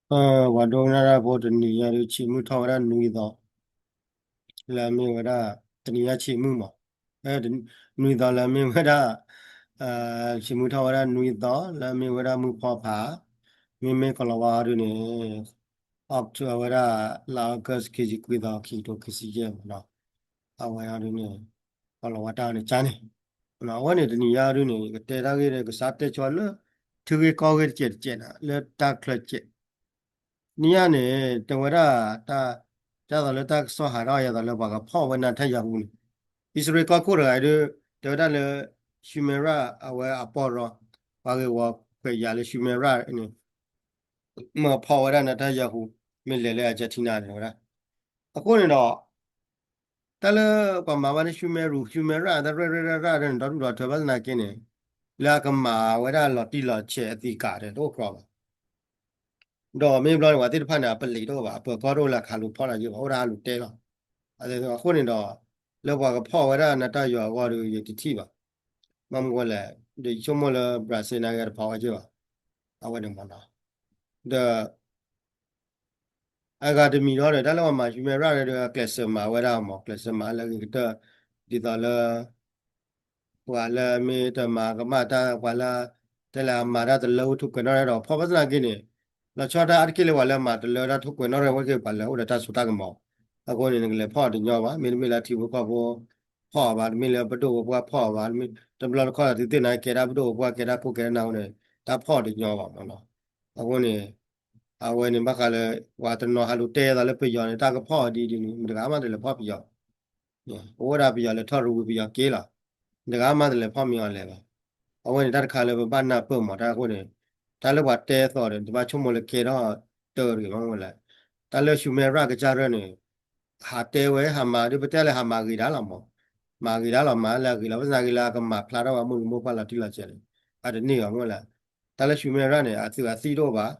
ပှၤဒိကနၣ်တၢ်ဖိတနံၤညါဒုး ဆံးမုၢ်ထီၣ်ဝဲဒၣ်နွံသီ လၢအမ့ၢ်ဝဲဒၣ် တနံၤညါဆံးမုၢ်မး, နွံသီလၢအမ့ၢ်ဝဲဒၣ် ဆံးမုၢ်ထီၣ်ဝဲဒၣ်နွံသီ လၢအမ့ၢ်ဝဲဒၣ်မုၢ်ဖီဖး, မ့မ့ၢ်ကီၤလၤဝါဒုးန့ၣ် October ဝဲဒၣ် လါ August ခံဆံခွံသီ ခံကထိခံဆံယဲၢ်မးနီၤ, အဝဲဒုးန့ၣ် ကီၤလၤဝါတၢ်န့ၣ်ကါန့ၣ်, အဝဲန့ၣ်တနံၤညါဒုးန့ၣ် ကတဲတၢ်ဂ့ၢ်ဒီး ကစးတဲဆိလၢ ထံဂ့ၢ်ကီၢ်ဂ့ၢ်တကဲးတကဲးန့ၣ် လၢတၢ်ချၢကဲး နံၤညါန့ၣ် တဲဝဲဒၣ် တၢ် ဒ်သိးလၢတၢ်ကစီၣ်ဟးထီၣ်ယၤသိးလၢပှၤကဖီၣ်ဝဲ Netanyahu န့ၣ်, အံၣ်စရ့လးကီၢ်ခိၣ်တဂၤအံၤဒုး တဲဝဲဒၣ်လၢ Shumeira အဝဲအပီၢ်ရီ ပှၤဂ့ၢ်ဝီခွဲးယာ်လၢ Shumeira န့ၣ် မၢဖီၣ်ဝဲဒၣ် Netanyahu မ့ၢ်လဲၤလၢ Argentina န့ၣ်ဝဲဒၣ်, အဃိန့ၣ်ဒီး တၢ်လၢပှၤမၤဘၣ်န့ၣ် Shumeru Shumeira တၢ်ရဲၣ်ရဲၣ်ရၣ်ရၣ်ဒ်န့ၣ် ဒီဒူၣ်ဒီထၢဘၣ်သနာ်က့န့ၣ် လၢအကမၤဝဲဒၣ်လီၤတံၢ်လီၤဆဲးအသံးကးဒီးတအိၣ်ကြီဘၣ်, ဒီးမ့ၢ်ဘျီန့ၣ် ပှၤသ့ၣ်တဖၣ်န့ၣ် အပလံးတအိၣ်ဘၣ် အပၢၤကီၢ်တအိၣ်လၢအကဟးလူၤဖီၣ်တၢ်ယဲဘၣ် အိၣ်ဒၣ်ဟးလူၤတဲလီၤ, အဃိန့ၣ်ဒီး လၢပှၤကဖီၣ်ဝဲဒၣ် Netanyahu အဂီၢ်ဒီး ယတထံၣ်ဘၣ်, ဘၣ်မနုၤလဲၣ် ဒီးယဆိကမိၣ်လၢ Brazil နာ်က့တဖီၣ်ဝဲက့ဘၣ်, အဝဲန့ၣ်မးနီၤ, ဒီး အဂၤတမံၤဒီး တၢ်လၢပှၤမၤ Shumeira ဒီး ကျဲးစၢးမၤဝဲဒၣ်မး ကျဲးစၢးမၤလၢအဂ့ၤကတၢၢ် ဒ်သိးလၢ ပှၤလၢမ့ၢ်တမၤကမၣ်တၢ် ပှၤလၢ တဲလၢအမၤတၢ်တလၢဝဲထူးကွဲးနီၣ်ရဲၣ်ဒီး ဖီၣ်ဘၣ်သနာ်က့န့ၣ် လီၤဆီဒၣ်တၢ်အါတက့ၢ်လၢပှၤလၢမၤတလၢတၢ်ထူးကွဲးနီၣ်ရဲၣ်ဝဲက့ၤ ပှၤလၢအိၣ်ဒီးတၢ်စိတၢ်ကမီၤ, အဃိန့ၣ် နကလဲၤဖီၣ်တညီဘၣ် မ့တမ့ၢ်လၢထံဖိကီၢ်ဖိ ဖီၣ်အီၤဘၣ် တမ့ၢ်လၢပဒိၣ်ပပှၢ်ဖီၣ်အီၤဘၣ် တဘျီတခီၣ်ဒီးသုသ့ၣ်နာ်က့ ကဲဒၣ်ပဒိၣ်ပပှၢ်ကဲဒၣ်ခိၣ်ကဲဒၣ်နၢ်အဃိန့ၣ် တၢ်ဖီၣ်တညီဘၣ်မးနီၤ, အဃိန့ၣ် အဝဲန့ၣ်ဘၣ်ဃးလၢ ပှၤတနီၤဟးလူၤတဲသိးလၢပယီၤန့ၣ် တၢ်ကဖီၣ်အီၤဒ်ဒ်န့ၣ် မတဂၤမးတလဲၤဖီၣ်ပယီၤ ပအိၣ်ဒၣ်ပယီၤလဲၤထီၣ်ရူဝံၤပယီၤက့ၤလီၤ, တဂၤမးတလဲၤဖီၣ်မ့ၢ်အီၤလဲၤဘၣ်, အဝဲန့ၣ်တၢ်တခါလၢပဘၣ်နၢ်ပၢၢ်မး တၢ်အဃိန့ၣ် တၢ်လၢပှၤတဲသိးဒီး တဘၣ်ဆိကမိၣ်လၢကဲထီၣ်တၢၢ်တဂ့ၤမးလဲၣ်, တၢ်လၢ Shumeira ကစၢ်ရၢၢ်န့ၣ် ဟးတဲဝဲဟးမၤဒ်ပတဲလၢဟးမၤဂ့ၤဒၣ်လီၤမး, မၤဂ့ၤဒၣ်လီၤမးလၢအဂ့ၤလီၤ ဘၣ်ဆၣ်သနာ်က့လၢအကမၤဖျါထီၣ်ဝဲမုၢ်လူၤမိၢ်ပှၢ်လီၤတံၢ်လီၤဆဲးန့ၣ် အတန့ၢ်ဘၣ်မးလဲၣ်, တၢ်လၢ Shumeira န့ၣ် အသုးအသံၣ်တအိၣ်ဘၣ်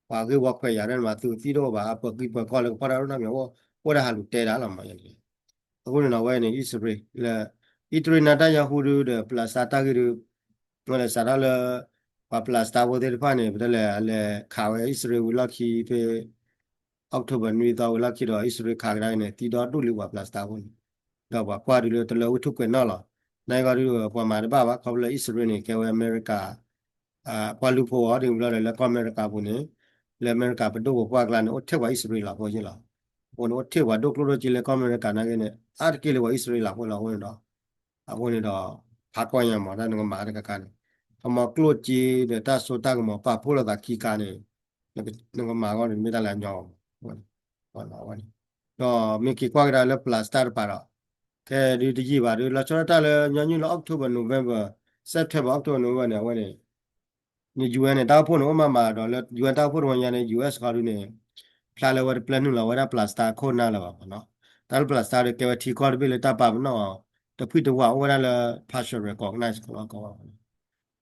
ပှၤဂ့ၢ်ဝီခွဲးယာ်ဒ်န့ၣ်မး သုးသံၣ်တအိၣ်ဘၣ် အပၢၤကံပၢၤကီၢ်လၢကဖီၣ်တၢ်ဒိၣ်နီတမံၤ အိၣ်ဒၣ်ဟးလူၤတဲဒၣ်လီၤမး, အဃိန့ၣ်ဒီးအဝဲန့ၣ် အံၣ်စရ့လး လၢ အံၣ်စရ့လး Netanyahu ဒုးဒီး ပျၢၤစတါတၢ်ဂ့ၢ်ဒုး မ့ၢ်လဲၤစးထီၣ်လၢ ပှၤပျၢၤစတါဖိသ့ၣ်တဖၣ်န့ၣ် ပတဲလဲၣ် အလဲၤခးဝဲအံၣ်စရ့လးဝံၤလီၢ်ခံဖဲ October နွံသီဝံၤလီၢ်ခံဒီး အံၣ်စရ့လးခးကဒါက့ၤန့ၣ် သံဒီဒူၣ်လံပှၤပျၢၤစတါဖိန့ၣ်, ဒီးပှၤကွၢ်ဒုးလၢတလၢဝဲထူးကွဲးနီၣ်လီၤ, နာ်က့ဂီၢ်ဒုးပှၤမၤတဘၣ်ဘၣ် ခီဖျိလၢအံၣ်စရ့လးန့ၣ် ကဲဝဲအမဲရကၤ ပှၤလူၤဖိအီၤဒ်န့ၣ်ဘျီဒီး လၢကီၢ်အမဲရကၤပူၤန့ၣ် လၢအမဲရကၤပဒိၣ်ပပှၢ်ကျါန့ၣ် အိၣ်ထဲပှၤအံၣ်စရ့လးဖိယ့ၢ်လီၤ, အဃိန့ၣ် အိၣ်ထဲပှၤဒိၣ်ကျိၣ်ဒိၣ်စ့လၢကီၢ်အမဲရကၤနာ်က့န့ၣ် အါတက့ၢ်လၢပှၤအံၣ်စရ့လးဖိလီၤ, အဃိန့ၣ်ဒီး အဃိန့ၣ်ဒီး ဖးကီၢ်ညါမး တၢ်နကမၤတခါခါန့ၣ် ခီမီကျိၣ်စ့ဒီးတၢ်စိတၢ်ကမီၤပာ်ဖှိၣ်လိာ်သးခံခါန့ၣ် နကမၤအဂီၢ်န့ၣ် မ့ၢ်တၢ်လၢအညီ ဒီးမ့ၢ်က့ၤကွၢ်ကဒါလၢပျၢၤစတါတပၤဒီး ခဲဒုးတယံာ်ဘၣ်ဒုး လီၤဆီဒၣ်တၢ်လၢညီနုၢ်လၢ October November September October November န့ၣ် အဝဲန့ၣ် န့ၣ် UN န့ၣ် တၢ်အိၣ်ဖှိၣ်န့ၣ် အိၣ်မးမးဒီးလၢ UN တၢ်အိၣ်ဖှိၣ်တဝီညါန့ၣ် US ခီဒုးန့ၣ် ဖျါလၢဝဲတပျဲနုာ်လီၤဝဲဒၣ်ပျၢၤစတါခိၣ်နၢ်လၢၤဘၣ်မးနီၤ, တၢ်လၢပျၢၤစတါဒီးကဲဝဲထံကီၢ်တဘ့ၣ်လၢတၢ်ပာ်ပနီၣ်အီၤ တဖှံတဝးအိၣ်ဝဲဒၣ်လၢ partial recognize ကီးလီၤကီး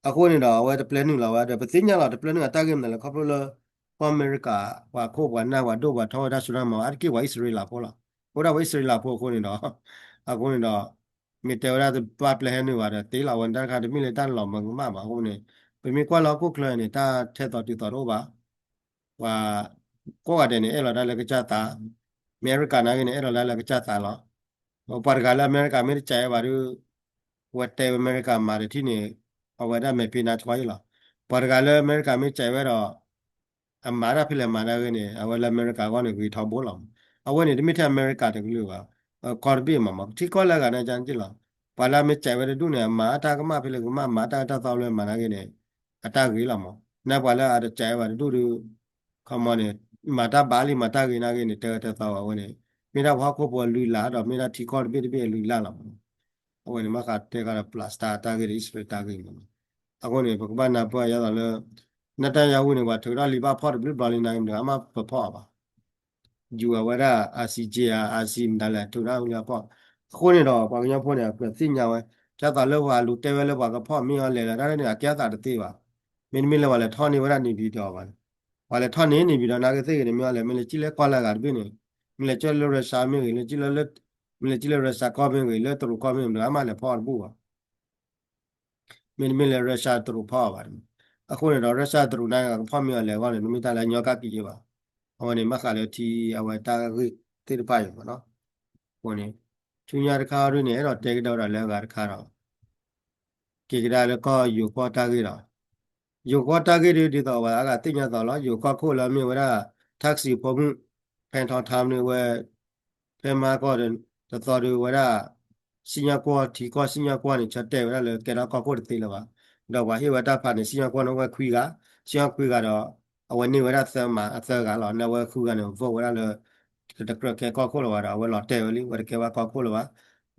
အဃိန့ၣ်ဒီး အဝဲတပျဲနုာ်လီၤဝဲဒီး ပသ့ၣ်ညါလီၤ တပျဲနုာ်အတၢ်ဂ့ၢ်မနုၤလဲၣ် ခီဖျိလၢ ကီၢ်အမဲရကၤ ပှၤခိၣ်ပှၤနၢ်ပှၤဒိၣ်ပှၤထီဝဲတၢ်စိတၢ်ကမီၤ အါတက့ၢ်ပှၤအံၣ်စရ့လးဖိလီၤ, အိၣ်ဒၣ်ပှၤအံၣ်စရ့လးဖိအဃိန့ၣ်ဒီး အဃိန့ၣ်ဒီး မ့ၢ်တဲဝဲဒၣ်တဘၣ်ပျဲဟဲနုာ်ဘၣ်ဒီးသ့လီၤ အဝဲန့ၣ်တၢ်တခါတမ့ၢ်လၢတၢ်လီၤမၢ်ကမၣ်ဘၣ်အဃိန့ၣ် ပမ့ၢ်ကွၢ်လၢဟီၣ်ခိၣ်ချၢန့ၣ် တၢ်ထဲသိးတုၤသိးတအိၣ်ဘၣ် ပှၤကိးဂၤဒဲးန့ၣ် အဲၣ်လီၤတၢ်လၢကစၢ်သး, အမဲရကၤနာ်က့န့ၣ် အဲၣ်လီၤတၢ်လၢကစၢ်သးလီၤ. ပှၤတဂၤလၢအမဲရကၤမ့ၢ်တကးဝဲဘၣ်ဒီး ဝဲတဲဝဲအမဲရကၤမၤတထံၣ်န့ၣ် အဝဲဒၣ်မဲာ်ဖံးနါထွါအံၤလီၤ. ပှၤတဂၤလၢအမဲရကၤမ့ၢ်ကးဝဲဒီး အမၤတၢ်ဖဲလဲၣ်မၤတၢ်ဂ့ၤန့ၣ် အဝဲလၢအမဲရကၤအဂီၢ်န့ၣ် ဂ့ၤထီဘိလီၤ. အဝဲန့ၣ် တမ့ၢ်ထဲအမဲရကၤတကလုာ်ဘၣ်, ကီၢ်တဘ့ၣ်မးမး ထံကီၢ်လၢအဂၤန့ၣ်ကန့ၣ်လီၤ. ပှၤလၢအမ့ၢ်ကးဝဲတဒူၣ်န့ၣ် အမၤအတၢ်ကမၣ်ဖဲလဲၣ်ကမၣ် မၤတၢ်တၢ်သီဖဲလဲၣ်မၤတၢ်ဂ့ၤန့ၣ် အတၢ်ဂ့ၤလီၤမး. နပှၤလၢအတကးဝဲဘၣ်တဒူၣ်ဒီး ခီမီန့ၣ် မၤတၢ်ဘၣ်လံမၤတၢ်ဂ့ၤနာ်က့န့ၣ် တဲဝဲတၢ်သီဘၣ်အဝဲန့ၣ် မ့ၢ်ဒၣ်ပှၤဟီၣ်ခိၣ်ဖိအလုၢ်အလၢ်ဒီး မ့ၢ်ဒၣ်ထံကီၢ်တဘ့ၣ်တဘ့ၣ်အလုၢ်အလၢ်လီၤမး. အဝဲန့ၣ် ဘၣ်ဃးတဲဃာ်ဒီး Palestine တၢ်ဂ့ၢ်ဒီး အံၣ်စရ့လးတၢ်ဂ့ၢ်မးနီၤ. အဃိန့ၣ် ပကဘၣ်နၢ်ပၢၢ်ယါသိးလၢ Netanyahu န့ၣ် ပှၤထုးထီၣ်လံာ်ဘၣ်ဖီၣ်တဘျုးဘျီလံနာ်က့ မတၤဂၤမးပဖီၣ်အီၤဘၣ်. ယူၤအဝဲဒၣ် ICJ အ ICC မတၤလဲၣ် ထုးထီၣ်လံာ်ဘၣ်ဖီၣ်. အဃိန့ၣ်ဒီး ပှၤကညီဖိန့ၣ် အကြၢးသ့ၣ်ညါဝဲ ဒ်သိးလၢပှၤလူၤတဲဝဲလၢပှၤကဖီၣ်မ့ၢ်အီၤလဲၤလၢတၢ်န့ၣ် အကဲအသးတသ့ဘၣ်. မ့တမ့ၢ်လၢပှၤလဲၤထီၣ်န့ၢ်ဝဲဒၣ် နေပြည်တော် ဘၣ်န့ၣ် ပှၤလဲၤထီၣ်န့ၢ် နေပြည်တော် နာ်က့သ့ၣ်ဂ့ၤန့ၣ် မ့ၢ်အီၤလဲၤ မ့ၢ်လဲၤစံၣ်လၢကီၢ်လၢအဂၤတဘ့ၣ်န့ၣ် မ့ၢ်လဲၤကၢၢ်လၢ Russia မ့ၢ်ဂ့ၤ လၢစံၣ်လၢ မ့ၢ်လဲၤစံၣ်လၢ Russia ကီၢ်မ့ၢ်ဂ့ၤ လၢတရူးကီၢ်မ့ၢ်ဂ့ၤ မတၤဂၤမးလဲၤဖီၣ်အီၤတဘူၣ်ဘၣ်. မ့တမ့ၢ်လၢ Russia တရူးဖီၣ်အီၤဘၣ်န့ၣ် အဃိန့ၣ်ဒီး Russia တရူးန့ၣ် ကဖီၣ်မ့ၢ်အီၤလဲၤအဂီၢ်န့ၣ် တမ့ၢ်တၢ်လၢအညီကပ်က့ၤဘၣ်. အဝဲန့ၣ် ဘၣ်ဃးလၢထံအဝဲတၢ်ဂ့ၢ်သ့ၣ်တဖၣ်အံၤမ့ၢ်နီၤ. အဃိန့ၣ် ဆူညါတခါအံၤဒ်န့ၣ် အဲၣ်ဒိးတဲကဒီးဝဲဒၣ်လၢအဂၤတခါဒီး က့ၤကဒါလၢကီၢ်ယိၤကီၢ်တၢ်ဂ့ၢ်ဒီး ယိၤကီၢ်တၢ်ဂ့ၢ်ဒ် ဒ်သိးပှၤအါဂၤသ့ၣ်ညါသိးလီၤ. ယိၤကီၢ်ခိၣ်လၢမ့ၢ်ဝဲဒၣ် ထၢၣ်စံးဖိမုၣ် ဖဲထီထါန့ၣ်ဝဲ ဖဲမဟါကီၢ်တသီဒ်ဝဲဒၣ် စံၣ်ညီၣ်ကွီၢ် ထံကီၢ်စံၣ်ညီၣ်ကွီၢ်န့ၣ် ဆၢတဲာ်ဝဲဒၣ်လၢကဲထီၣ်ကီၢ်ခိၣ်တသ့လၢၤဘၣ်. ဒီးပှၤဟ့ၣ်ဝဲတၢ်ဖးန့ၣ် စံၣ်ညီၣ်ကွီၢ်န့ၣ်အိၣ်ဝဲခွံဂၤ, စံၣ်ညီၣ်ကွီၢ်ခွံဂၤဒီး အဝဲန့ၢ်ဝဲဒၣ်သၢမးအသၢဂၤလီၤ. န့ၢ်ဝဲဃုဂၤန့ၣ် vote ဝဲဒၣ်လၢ တကြၢးကဲကီၢ်ခိၣ်လၢၤဘၣ်ဒီး အဝဲလီၤတဲာ်ဝဲလံ အဝဲတကဲဘၣ်ကီၢ်ခိၣ်လၢၤဘၣ်.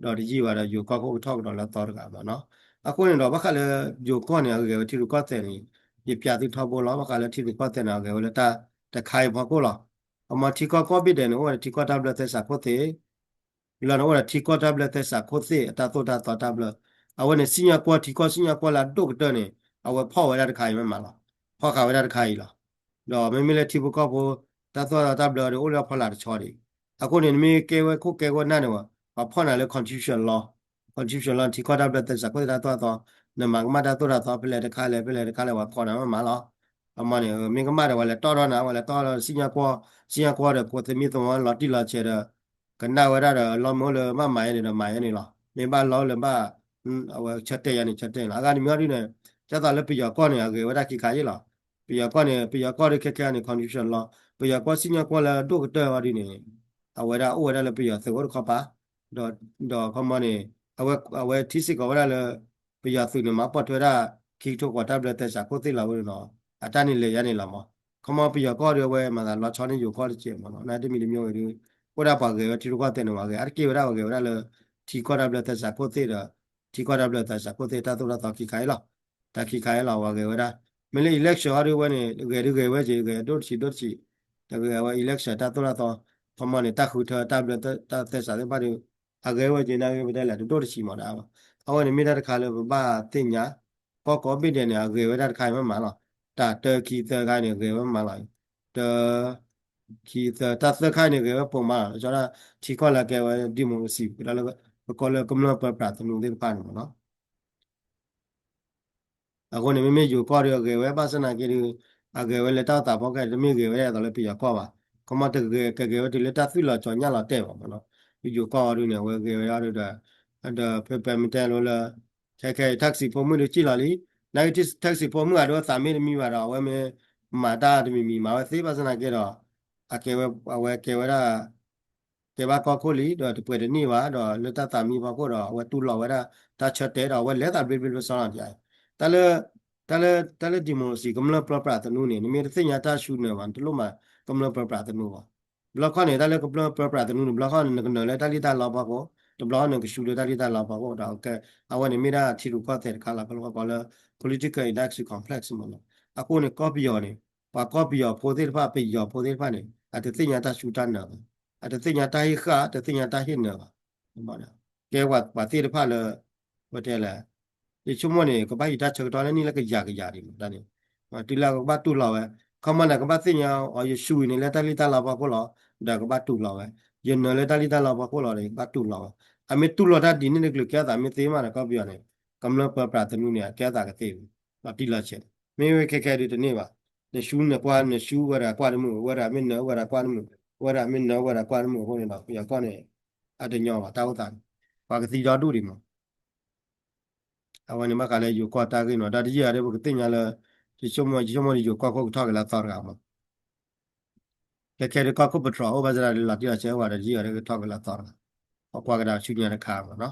ဒီးတယံာ်ဘၣ်ဒီး ယိၤကီၢ်ခိၣ်ကထီၣ်ကဒီးလၢအသီတဂၤမ့ၢ်နီၤ. အဃိန့ၣ်ဒီး ဘၣ်ဃးလၢယိၤကီၢ်န့ၣ် အဂဲၤဝဲထံရူၢ်ကီၢ်သဲးန့ၣ် ယပျးသုထီဘိလီၤ. ဘၣ်ဃးလၢထံရူၢ်ကီၢ်သဲးန့ၣ် အဂဲၤဝဲလၢတၢ်တခါအံၤဖီခိၣ်လီၤ. အမ့ၢ်ထံကီၢ်ကီၢ်ဘ့ၣ်ဒဲးန့ၣ် အိၣ်ဝဲဒၣ်ထံကီၢ်တၢ်ဘျၢသဲစးခိၣ်သ့ၣ် လီၤန့ၣ် အိၣ်ဒီးထံကီၢ်တၢ်ဘျၢသဲစးခိၣ်သ့ၣ် အတၢ်သိၣ်တၢ်သီတၢ်ဘျၢ. အဝဲန့ၣ် စံၣ်ညီၣ်ကွီၢ်ထံကီၢ်စံၣ်ညီၣ်ကွီၢ်လၢအဒိၣ်ကတၢၢ်န့ၣ် အဝဲဖီၣ်ဝဲဒၣ်တခါအံၤမ့ၢ်မးလီၤ. ဖီၣ်ဃာ်ဝဲဒၣ်တခါအံၤလီၤ. ဒီးမ့မ့ၢ်လၢထံဖိကီၢ်ဖိ တၢ်သိၣ်တၢ်သီတၢ်ဘျၢဒီး အိၣ်လၢအဖီလာ်တဆီဒံး. အဃိန့ၣ် နမ့ၢ်ကဲဝဲခိၣ်ကဲဝဲနၢ်န့ၣ် ပှၤဖီၣ်နၤလၢ constitution law, constitution law ထံကီၢ်တၢ်ဘျၢသဲစးခိၣ်သ့ၣ်တၢ်သိၣ်တၢ်သီ, နမၤကမၣ်တၢ်သိၣ်တၢ်သီ ဖဲလဲၣ်တခါလဲၣ် ဖဲလဲၣ်တခါလဲၣ် ပှၤဖီၣ်နၤမ့ၢ်မးလီၤ. အမ့ၢ်န့ၣ် မ့ၢ်ကမၣ်ဒီး ပှၤလဲၤတီၢ်ထီၣ်နၤ ပှၤလဲၤတီၢ်ထီၣ်စံၣ်ညီၣ်ကွီၢ်, စံၣ်ညီၣ်ကွီၢ်ဒီး ဖိသမံသမိးလီၤတံၢ်လီၤဆဲးဒီး ကနၣ်ဝဲဒၣ်ဒီး လီမ့ၢ်အိၣ်လၢဘၣ်မၤယဲန့ၣ်ဒီးမၤယဲန့ၣ်လီၤ. မ့ၢ်ဘၣ်လီလၢဘၣ် အဝဲဆၢတဲာ်ယၤန့ၣ် ဆၢတဲာ်လီၤ. အဂၤတမံၤအံၤဒ်န့ၣ် ဒ်သိးလၢပယီၤကီၢ်န့ၣ် အဂဲၤဝဲဒၣ်ခံခါယ့ၢ်လီၤ. ပယီၤကီၢ်န့ၣ် ပယီၤကီၢ်ဒ်ခဲခဲန့ၣ် constitution law, ပယီၤကီၢ်စံၣ်ညီၣ်ကွီၢ်လၢအဒိၣ်ကတၢၢ်အံၤဒ်န့ၣ် အဝဲဒၣ်အိၣ်ဝဲဒၣ်လၢပယီၤသုးအိၣ်တခီပၤ, ဒီး ဒီးခီမီန့ၣ် အဝဲ အဝဲထံစ့ၢ်ကီးဝဲဒၣ်လၢ ပယီၤသုးန့ၣ် မၤပိာ်ထွဲဒၣ် ခံကထိဃိးတၢ်ဘျၢသဲစးခိၣ်သ့ၣ်လီၤဝဲန့ၣ်လီၤ. အတၢ်န့ၣ်လဲၤယါန့ၣ်လီၤမး. ခီမီပယီၤကီၢ်ဒီး အဝဲမၤသးလီၤဆီန့ၢ်ယိၤကီၢ်တကဲးမးနီၤ. နာ်တမံၤတမံၤဝဲဒီး အိၣ်ဒၣ်ပှၤဂဲၤဝဲထံရူၢ်ကီၢ်သဲးန့ၣ် ပှၤဂဲၤ အါတက့ၢ်ဝဲဒၣ်ပှၤဂဲၤဝဲဒၣ်လၢ ထံကီၢ်တၢ်ဘျၢသဲစးခိၣ်သ့ၣ်ဒီး ထံကီၢ်တၢ်ဘျၢသဲစးခိၣ်သ့ၣ် တၢ်သိၣ်တၢ်သီခံခါအံၤလီၤ. တၢ်ခံခါအံၤလီၤ ပှၤဂဲၤဝဲဒၣ်. မ့ၢ်လၢ election အံၤဒ်ဝဲန့ၣ် ဂဲၤဒုးဂဲၤဝဲက့ၤ ဂဲၤဒိၣ်တဆံးဒိၣ်တဆံး, တဂဲၤဝဲ election တၢ်သိၣ်တၢ်သီ, ခီမီန့ၣ် တၢ်ဃုထၢတၢ်ဘျၢတၢ်သဲစးသ့ၣ်တဖၣ်ဒီး အဂဲၤဝဲက့ၤ နာ်က့ ပတဲလဲၣ် တဒိၣ်တဆံးမးဒၣ်. အဝဲန့ၣ်မ့ၢ်တၢ်တခါလၢပဘၣ်သ့ၣ်ညါ, ကီၢ်ကိးဘ့ၣ်ဒဲးန့ၣ် အဂဲၤဝဲဒၣ်တခါအံၤမ့ၢ်မးလီၤ. တၢ်တၢခံသၢခါန့ၣ် ဂဲၤဝဲမးလီၤ. တၢ ခံသၢ တၢ်သၢခါန့ၣ် ဂဲၤဝဲပိာ်မးလီၤ. ကၠီဒၣ်ထံကီၢ်လၢကဲဝဲ democracy ကဒီးလၢ ပကိးလၢကမျၢၢ်ပၢပြးသနူသ့ၣ်တဖၣ်န့ၣ်မးနီၤ. အဃိန့ၣ် မ့မ့ၢ်ယိၤကီၢ်ဒီး အဂဲၤဝဲဘၣ်ဆၣ်နာ်က့ဒီး အဂဲၤဝဲလၢတၢ်အိၣ်သးဖီခိၣ် တမ့ၢ်ဂဲၤဝဲဒၣ်အသိးလၢပယီၤကီၢ်ဘၣ်. ခီမီတဂဲၤ ကဂဲၤဝဲတုၤလၢတၢ်သွံၣ်လီၤကၠီၤညၣ်လီၤတဲာ်ဘၣ်မးနီၤ. ယိၤကီၢ်အံၤဒ်န့ၣ် အဝဲဂဲၤဝဲအံၤဒီး ဒီးဖဲပမ့ၢ်တဲလိၤလၢ ခဲခဲအံၤ ထၢၣ်စံးဖိမုၣ်ဒီးစံၣ်လီၤလံ. နာ်က့ ထၢၣ်စံးဖိမုၣ်အဒိအသးမ့ၢ်တမံၤဘၣ်ဒီး အဝဲမ့ၢ်မၤတၢ်တမံၤမံၤမၤဝဲသ့ဘၣ်ဆၣ်နာ်က့ဒီး အကဲဝဲ အဝဲကဲဝဲဒၣ် ကဲဘၣ်ကီၢ်ခိၣ်လံ ဒီးတပှဲၤတန့ၢ်ဘၣ် ဒီးလၢတၢ်သးမံဖီခိၣ်ဒီး အဝဲတူၢ်လိာ်ဝဲဒၣ် တၢ်ဆၢတဲာ်ဒီး အဝဲလဲၤသးဘျ့ဘျ့ဘျ့စီလီၤဒ်အံၤ. တၢ်လၢ တၢ်လၢ တၢ်လၢ democracy ကမျၢၢ်ပၢပြးသနူန့ၣ် နမ့ၢ်တသ့ၣ်ညါတၢ်ဆူနၢၤဘၣ် နတလိၣ်မၤကမျၢၢ်ပၢပြးသနူဘၣ်. ဘျီခီန့ၣ် တၢ်လၢကမျၢၢ်ပၢပြးသနူန့ၣ် ဘျီခီန့ၣ် နကနၢၤလၢတၢ်လံၣ်တၢ်လီဖီခိၣ်, တဘျီခီန့ၣ်ကဆူလၢတၢ်လံၣ်တၢ်လီဖီခိၣ်ဒီး အဝဲန့ၣ်မ့ၢ်ဒၣ်ထံရူၢ်ကီၢ်သဲးတခါလီၤ ကလီကီလၢ political industry complex မးနီၤ. အဃိန့ၣ် ကီၢ်ပယီၤန့ၣ် ပှၤကီၢ်ပယီၤဖိသ့ၣ်တဖၣ် ပယီၤဖိသ့ၣ်တဖၣ်န့ၣ် အတသ့ၣ်ညါတၢ်ဆူတၢ်နၢၤဘၣ်, အတသ့ၣ်ညါတၢ်ဟ့ၣ်ဃာ် တသ့ၣ်ညါတၢ်ဟ့ၣ်နၢၤဘၣ်. ကဲပှၤသ့ၣ်တဖၣ်လၢ ပတဲလဲၣ် ယဆိကမိၣ်န့ၣ် ကဘၣ်ဟံးတၢ်ဆၢကတီၢ်လၢနံၣ်လၢကယၤကယၤဒံးမးတၢ်န့ၣ်, တုၤလၢကဘၣ်တူၢ်လိာ်ဝဲ, ခီမီန့ၣ် ကဘၣ်သ့ၣ်ညါအီၤ ယဆူအံၤန့ၣ်လၢတၢ်လံၣ်တၢ်လီဖီခိၣ်လီၤ, ဒီးကဘၣ်တူၢ်လိာ်ဝဲ, ယနၢၤလၢတၢ်လံၣ်တၢ်လီဖီခိၣ်လီၤဒီး ကဘၣ်တူၢ်လိာ်ဝဲ, အမ့ၢ်တူၢ်လိာ်တၢ်ဒ်န့ၣ်တကျိၤ ကဲအသးမ့ၢ်သ့မးဒီး ကီၢ်ပယီၤန့ၣ် ကမျၢၢ်ပၢပြးသနူန့ၣ် အကဲအသးကသ့ဝဲ, လီၤတံၢ်လီၤဆဲး, မ့ၢ်ဝဲခဲခဲဒုးတန့ၢ်ဘၣ်, နဆူနကွၢ် နဆူဝဲဒၣ်ကွၢ်တမုာ် ဝဲဒၣ်မ့ၢ်နၢၤ ဝဲဒၣ်ကွၢ်တမုာ်, ဝဲဒၣ်မ့ၢ်နၢၤ ဝဲဒၣ်ကွၢ်တမုာ်အဃိန့ၣ်ဒီး ပယီၤကီၢ်န့ၣ် အတညီဘၣ်တၢ်အိၣ်သးန့ၣ်, ပှၤကသံဒီဒူၣ်ဒံးမး အဝဲန့ၣ်ဘၣ်ဃးလၢယိၤကီၢ်တၢ်ဂ့ၢ်နီၤ, ဒီးတယံာ်အီၤဒီး ပကသ့ၣ်ညါလၢ ယဆိကမိၣ် ယဆိကမိၣ်ဒီးယိၤကီၢ်ခိၣ်ကထီၣ်က့ၤလၢအသီတဂၤမး, ခဲခဲဒီးကီၢ်ခိၣ်ပတြီၤအိၣ်ဘၣ်ဆၣ်ဒီးလီၤတံၢ်လီၤဆဲးအိၣ်ဘၣ်ဒီး တယံာ်အီၤဒီးကထီၣ်က့ၤလၢအသီတဂၤ, ပကွၢ်ကဒါဆူညါတခါမးနီၤ,